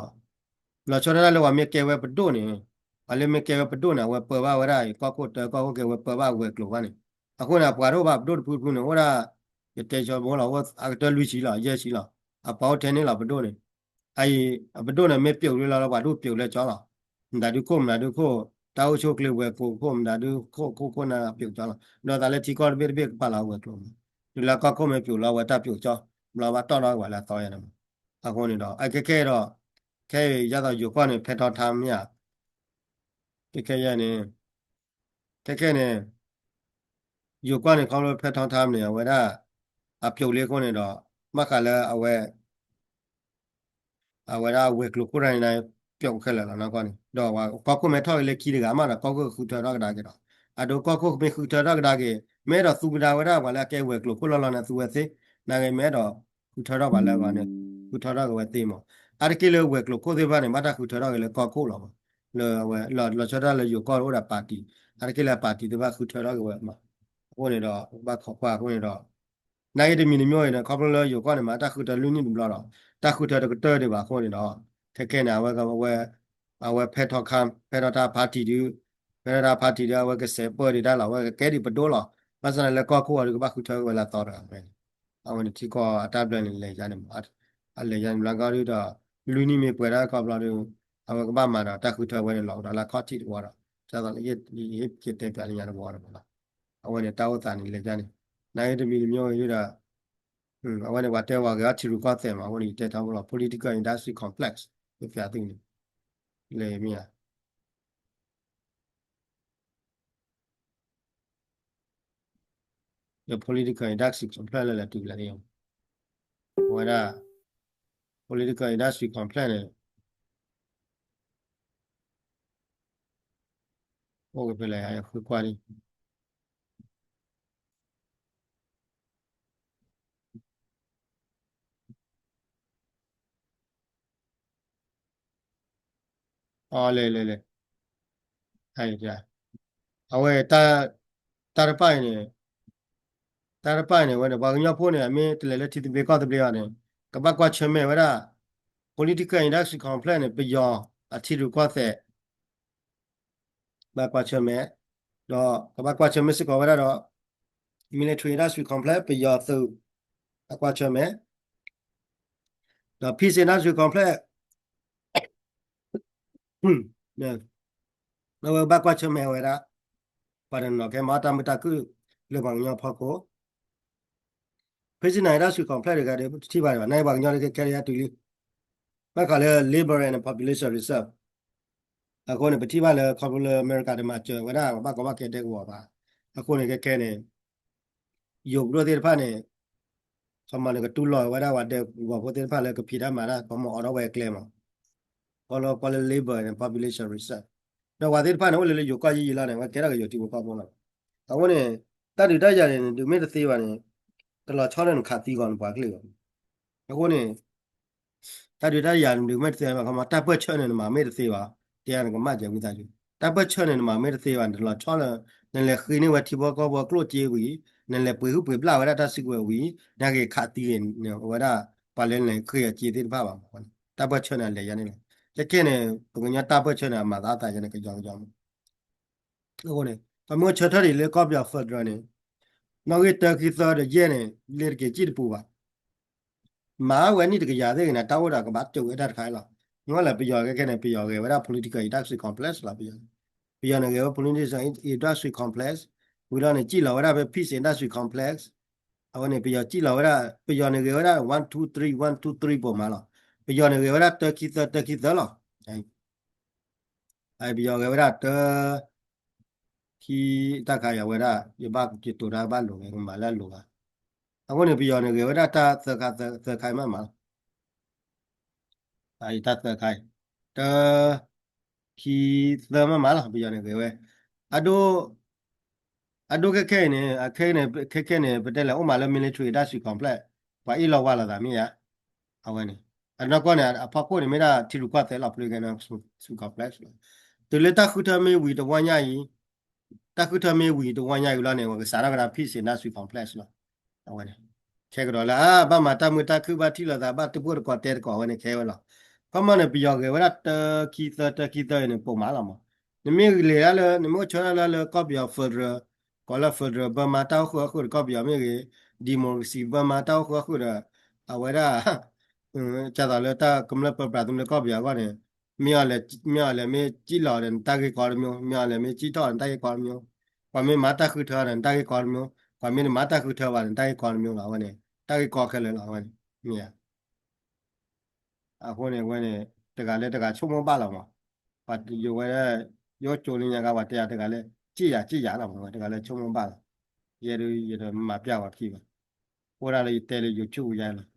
ၤဆီဒၣ်တၢ်လၢပှၤမ့ၢ်ကဲဝဲပဒိၣ်န့ၣ်, ပှၤလၢမ့ၢ်ကဲဝဲပဒိၣ်န့ၣ် အဝဲပၢဘၣ်ဝဲဒၣ်အံၤ ကီၢ်ခိၣ်တၢ ကီၢ်ခိၣ်ကဲဝဲပၢဘၣ်ဝဲၤကျိၤဘၣ်န့ၣ်, အဃိန့ၣ် အပှၤတအိၣ်ဘၣ်ပဒိၣ်တဖုတဖုန့ၣ် အိၣ်ဒၣ် ယတဲဆၢဘိလီၤ အကတၢၢ်လွံၢ်ဆံလီၤ ယဲၢ်ဆံလီၤ, အပှၤအိၣ်ထဲန့ၣ်လီၤပဒိၣ်န့ၣ်, အအံၤ အပဒိၣ်န့ၣ် မ့ၢ်ပျိာ်လံလီၤ ပှၤဒိၣ်ပျိာ်လၢကၠီလီၤ, မတၤဒုခိၣ် မတၤဒုခိၣ် တၢ်အိၣ်ဆူၣ်အိၣ်ချ့ဝဲၤကျိၤခိၣ် မတၤဒုခိၣ်ခိၣ်ခိၣ်နၢ်ပျိာ်ကၠီလီၤ, ဒီးသးလၢထံကီၢ်တဘ့ၣ်တဘ့ၣ်ကပာ်လီၤဝဲၤကျိၤမး, တုၤလၢကီၢ်ခိၣ်မ့ၢ်ပျိာ်လီၤ အဝဲတၢ်ပျိာ်ကၠီ, ဘျီဘၣ်တီၢ်ထီၣ်ဝဲလၢအသီယါန့ၣ်မး, အဃိန့ၣ်ဒီး အခဲခဲဒီး ခဲအံၤ ယသိးယိၤကီၢ်န့ၣ် ဖဲထီထါမ့ၢ်ဧါ, ခဲခဲယဲန့ၣ် ခဲခဲန့ၣ် ယိၤကီၢ်န့ၣ် ခီဖျိဖဲထီထါမ့ၢ်န့ၣ် အဝဲဒၣ် အပျိာ်လံအဃိန့ၣ်ဒီး ဘၣ်ဃးလၢအဝဲ အဝဲဒၣ်ဝဲၤကျိၤခိၣ်တၢ်န့ၣ် ပျိာ်ခဲလၢာ်လီၤနီၢ်ကီၢ်န့ၣ် ဒီးကီၢ်ခိၣ်မ့ၢ်ထီၣ်က့ၤလၢခံတဂၤမးဒီး ကီၢ်ခိၣ်ဃုထၢထီၣ်ကဒါက့ၤဒီး အဒိကီၢ်ခိၣ်မ့ၢ်ဃုထၢထီၣ်ကဒါက့ၤ မ့ၢ်အဲၣ်ဒိးသူကဒါဝဲဒၣ်ပှၤလၢအကဲဝဲၤကျိၤခိၣ်လီၢ်လီၢ်န့ၣ် သူဝဲသ့, နာ်ဂ့ၤ မ့ၢ်အဲၣ်ဒိးဃုထၢထီၣ်ပှၤလၢအဂီၢ်န့ၣ် ဃုထၢထီၣ်က့ၤဝဲသ့မး, အါတက့ၢ်လၢဝဲၤကျိၤခိၣ်သ့ၣ်တဖၣ်န့ၣ် ဘၣ်တၢ်ဃုထၢထီၣ်က့ၤလၢကီၢ်ခိၣ်လီၤမး, လၢအဝဲလီၤဆီဒၣ်လၢယိၤကီၢ်အိၣ်ဒီးပၣ်တံၣ်, အါတက့ၢ်လၢအပၣ်တံၣ်သ့ၣ်တဖၣ်ဃုထၢထီၣ်က့ၤဝဲမး, အဃိန့ၣ်ဒီး ဘၣ်ခိးကွၢ်အဃိန့ၣ်ဒီး နာ်ဂ့ၤတမံၤတမံၤအံၤန့ၣ် ခီဖျိလၢယိၤကီၢ်န့ၣ်မး တၢ်ဃုထၢလွံၢ်နံၣ်တဘျီဒီး တၢ်ဃုထၢတကတၢၢ်ဒံးဘၣ်အဃိန့ၣ်ဒီး ခဲခဲန့ၣ် အဝဲ အဝဲဖဲထီခါ ဖဲထီတၢ်ဖါတံၣ်ဒုး ဖဲထီတၢ်ဖါတံၣ်ဒုး အဝဲကစဲးပၢၢ်ဒံးတၢ်လီၤ အဝဲကကဲဒံးပဒိၣ်လီၤ. ဘၣ်ဆၣ်န့ၣ်လၢကီၢ်ခိၣ်အီၤဒုးကဘၣ်ဃုထၢဝဲလၢအသီတဂၤဝဲန့ၣ် အဝဲန့ၣ်ထံကီၢ်အတၢ်ဘျၢန့ၣ် လဲၤယါန့ၣ်မး အလဲၤယါန့ၣ်ဘျီကီၢ်ဒုးဒီး လွံၢ်နံၣ်မ့ၢ်ပှဲၤဒၣ်ကီၢ်ဘျီဒုး အဝဲကဘၣ်မၤဒီးတၢ်ဃုထၢဝဲန့ၣ်လီၤဒီးလၢအခီၣ်ထံးတဝီဒီး ဒ်သိးလၢယဟ့ၣ်က့ၤတဲပျးလၢညါတဝီဒီးမးလီၤ. အဝဲန့ၣ်တၢ်အိၣ်သးန့ၣ်လဲၤယါန့ၣ် နာ်ဂ့ၤတမံၤတမံၤအံၤဒုးဒီး အဝဲန့ၣ်ပှၤတဲဝဲဂ့ၤအီထံရူၢ်ကီၢ်သဲးမး အဝဲန့ၣ်ယတဲထီဘိလီၤ political industry complex ယပျးသုန့ၣ် လဲၤမ့ၢ်ဧါ ဒီး political industry complex လၢလဲၤတုၤလဲၤန့ၣ် အဝဲဒၣ် political industry complex န့ၣ် အိၣ်ကဖဲလဲၣ် ယဃုကွၢ်လံ အလဲၤလဲၤလဲၤ အဝဲ တၢ်တပၣ်အံၤန့ၣ် တၢ်တပၣ်အံၤန့ၣ် ဝဲန့ၣ် ပှၤကညီဖိန့ၣ် အမ့ၢ်တလဲၤလၢထံသဘျ့ကီၢ်သဘျ့အီၤန့ၣ် ကဘၣ်ကွၢ်ဆၢၣ်မဲာ်ဝဲဒၣ် political industry complex န့ၣ် ပယီၤအထံရူၢ်ကီၢ်သဲး ဘၣ်ကွၢ်ဆၢၣ်မဲာ် ဒီးကဘၣ်ကွၢ်ဆၢၣ်မဲာ်စ့ၢ်ကီးဝဲဒၣ်ဒီး military industry complex ပယီၤသုး ဘၣ်ကွၢ်ဆၢၣ်မဲာ် ဒီး peace industry complex အဝဲဘၣ်ကွၢ်ဆၢၣ်မဲာ်ဝဲဒၣ် ပှၤတနီၤနီၤကဲမၤတၢ်မုာ်တၢ်ခုၣ်လၢပှၤကညီဖီခိၣ် prisoner industry complex တဂၤဒီး ပတထံၣ်ဘၣ်ဒံးဘၣ် နာ်က့ပှၤကညီဒ်ခဲခဲဒံးအတုၤလံ ဘၣ်ဃးလၢ labor and population reserve အဃိန့ၣ် ပထံၣ်ဘၣ်လၢခီဖျိလၢအမဲရကၤတမၤစၢၤဝဲဒၣ် ပှၤဘၣ်ကီဘၣ်ခဲဒဲကဝီၤဘၣ် အဃိန့ၣ် ခဲခဲန့ၣ် ယိၤပဒိၣ်သ့ၣ်တဖၣ်န့ၣ် ခီမီန့ၣ် ကတူၢ်လိာ်ဝဲဒၣ်ပှၤဒဲကဝီၤဖိသ့ၣ်တဖၣ်လၢကဖံးတၢ်မၤတၢ် ခီမီအိးထီၣ်ဝဲအကျဲမး ကီလၢ labor and population research ဒီးပှၤသ့ၣ်တဖၣ်န့ၣ် အိၣ်လၢလၢယိၤကီၢ်ယံာ်ယံာ်လီၤန့ၣ် အဝဲကဲထီၣ်က့ၤယိၤထံဖိကီၢ်ဖိလီၤ. အဃိန့ၣ် တၢ်ဒုးတၢ်ယၤန့ၣ် နဒုးမ့ၢ်တသ့ဘၣ်န့ၣ် တလီၤဆီလၢနခးသံဂီၤနပှၤကလုာ်ဘၣ်. အဃိန့ၣ် တၢ်ဒုးတၢ်ယၤနဒုးမ့ၢ်တသ့ဘၣ် ခီမီ တၢ်ပၢၢ်ဆၢန့ၣ် နမၤမ့ၢ်တသ့ဘၣ် တဲနကမၣ်ကဲဝံသးစူၤ တၢ်ပၢၢ်ဆၢန့ၣ် နမၤမ့ၢ်တသ့ဘၣ် နတလီၤဆီလၢ နလဲၤဃ့န့ၢ်ဝဲထံဖိကီၢ်ဖိကျိၣ်စ့ဝံၤ နလဲၤပှ့ၤဟုၣ်ပှ့ၤဘျၣ်ဝဲဒၣ်တၢ်စုကဝဲၤဝံၤ နက့ၤခးသံဂ့ၤန့ၣ် အဝဲဒၣ် ပှၤလၢနလဲၤဃ့အစ့သ့ၣ်တဖၣ်ဘၣ်မး တၢ်ပၢၢ်ဆၢန့ၣ် အလဲၤယါန့ၣ်လီၤ. ခဲခဲန့ၣ် ပကညီတၢ်ပၢၢ်ဆၢန့ၣ် အမၤသးအသးယါန့ၣ် ကယီကယီမး အဃိန့ၣ် ပမ့ၢ်အိၣ်ဆၢထၢၣ်ဒံးလၢကီၢ်ပယီၤ federal န့ၣ် နီၣ်ဂံၢ်တၢ ခံ သၢ ဒီး ယဲၢ် န့ၣ် လ့ၤတက့ၤစံၣ်တပူၤဘၣ်. မၤဝဲနံၣ်တကယၤသ့ၣ်ဂ့ၤန့ၣ် တၢ်အိၣ်ဒီးကဘၣ်တုာ်ဝဲတၢ်တခါလီၤ. မ့ၢ်လၢပယီၤခဲခဲန့ၣ် ပယီၤဂဲၤဝဲဒၣ် political industry complex လီၤ. ပယီၤ ပယီၤန့ၣ်ဂဲၤဝဲ political industry complex ဝံၤလီၤန့ၣ် စံၣ်လီၤဝဲဒၣ်ဖဲ peace industry complex အဝဲန့ၣ် ပယီၤစံၣ်လီၤဝဲဒၣ် ပယီၤန့ၣ်ဂဲၤဝဲဒၣ် one two three one two three ပိာ်မးလီၤ. ပယီၤန့ၣ်ဂဲၤဝဲဒၣ်တၢ ခံ သၢ တၢ ခံ သၢ လီၤ. ပယီၤဂဲၤဝဲဒၣ်တၢ ခံ တၢ်ခါအံၤဝဲဒၣ် ယဘၣ်ယတိၤတၢ်ဘၣ်လိၤဝဲ ကမၤလၢအလိၤဘၣ်. အဃိန့ၣ် ပယီၤန့ၣ်ဂဲၤဝဲဒၣ်တၢ်သၢခါ သၢခါမးမးလီၤ. အံၤတၢ်သၢခါအံၤ တၢ ခံ သၢ မးမးလီၤ ပယီၤန့ၣ်ဂဲၤဝဲ အဒိ အဒိခဲခဲအံၤန့ၣ် အခဲန့ၣ် ခဲခဲန့ၣ် ပတဲလဲၤအိၣ်မးလၢ military industry complex ပှၤအ့ၣ်လိာ်ဝါလိာ်သးမ့ၢ်ဧါ. အဝဲန့ၣ် အနီၢ်ကီၢ်န့ၣ် အဖီခိၣ်န့ၣ်မ့ၢ်ဒၣ်ထံရူၢ်ကီၢ်သဲးလီၤ political industry complex လီၤ. တုၤလၢတၢ်ဃုထၢမ့ၢ်ဝံၤတဝီညါအံၤ တၢ်ဃုထၢမ့ၢ်ဝံၤတဝီညါအံၤလီၤန့ၣ် ပကစးထီၣ်ကဒီး peace industry complex လီၤ. အဝဲန့ၣ် ခဲကဒီးလၢ အါ ဘၣ်မၤတၢ်မုာ်တၢ်ခုၣ် ဘၣ်ထံၣ်လိာ်သး ဘၣ်တပှိၢ်တကီးတဲတကီး အဝဲန့ၣ်ခဲဝဲလီၤ. ခီမီန့ၣ် ပယီၤဂဲၤဝဲဒၣ်တၢ ခံ သၢ တၢ ခံ သၢ အံၤန့ၣ် ပိာ်မးလီၤမး. နမ့ၢ်လဲၤဒၣ်လၢ နမ့ၢ်အိၣ်ဆၢဒၣ်လၢ လၢကီၢ်ပယီၤ federal ကိးလၢ federal Burma တၢ်အိၣ်ဃုာ်အဃုာ်ဒီး ကီၢ်ပယီၤမ့ၢ်ဂ့ၤ democracy Burma တၢ်အိၣ်ဃုာ်အဃုာ်ဒီး အဝဲဒၣ် ကသိးလၢတၢ်ကမျၢၢ်ပၢပြးသမူလၢကီၢ်ပယီၤအဂီၢ်န့ၣ် မ့ၢ်အီၤလဲၤမ့ၢ်စံၣ်လီၤဒီး နတၢ်ဂ့ၢ်ကီတမျိုး, မ့ၢ်အီၤလဲၤမ့ၢ်စံၣ်ထီၣ်ဒီး နတၢ်ဂ့ၢ်ကီတမျိုး, ပှၤမ့ၢ်မၤတၢ်ဃုထၢဒီး နတၢ်ဂ့ၢ်ကီတမျိုး, ပှၤမ့ၢ်တမၤတၢ်ဃုထၢဘၣ်ဒီး နတၢ်ဂ့ၢ်ကီတမျိုးလီၤ. အဝဲန့ၣ် တၢ်ဂ့ၢ်ကီခဲလၢာ်လီၤ. အဝဲန့ၣ် မ့ၢ်ဧါ. အဃိန့ၣ် အဝဲန့ၣ် တဂၤလၢတဂၤဆိကမိၣ်ဘၣ်လီၤမး. ပှၤယိၤဝဲ ယိၤကၠိလၢညါခါ ပှၤတဲယၤတဂၤလၢ စံၣ်ယၤစံၣ်ယၤလီၤမး, တဂၤလၢဆိကမိၣ်ဘၣ်လီၤ. ယဲဒၣ်ယတမၤပျၢ်ပှၤခံဘၣ်. အိၣ်ဒၣ်လၢယတဲလၢ YouTube ယါလီၤ.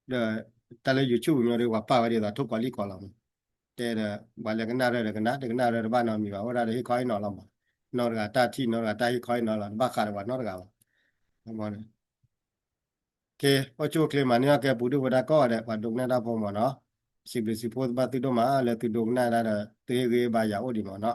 ဒီးတၢ်လၢ YouTube မ့ၢ်ဒီး ပှၤပာ်ဝဲဒ်သိးထိၣ်ကီၤလံၣ်ကီၤလီၤမး. တဲဒီး ပှၤလၢကနၣ်ရၢၢ်ဒီးကနၣ်, တကနၣ်ရၢၢ်တဘၣ်နီတမံၤဘၣ်, အိၣ်ဒၣ်လၢဟ့ၣ်ခီဟ့ၣ်နီၤလီၤမး. နီတဂၤတၢ်ထံၣ် နီတဂၤတၢ်ဟ့ၣ်ခီဟ့ၣ်နီၤလီၤ, တဘၣ်ဃးဒီးပှၤနီတဂၤဘၣ်. ကဲ အိၣ်ဆူၣ်အိၣ်ချ့ မၤန့ၢ်အီၣ်ကဲပူၤဒုၣ်ပဒါကိးဂၤဒဲး ပှၤဒိကနၣ်တၢ်ဖိမးနီၤ. စံးဘျုးစံးဖှိၣ်ဘၣ်သုဒိၣ်မး လၢသုဒိကနၣ်ဒၣ်ဒီး သုဟ့ၣ်ဂံၢ်ဘါယၤအိၣ်ဒံးမးနီၤ.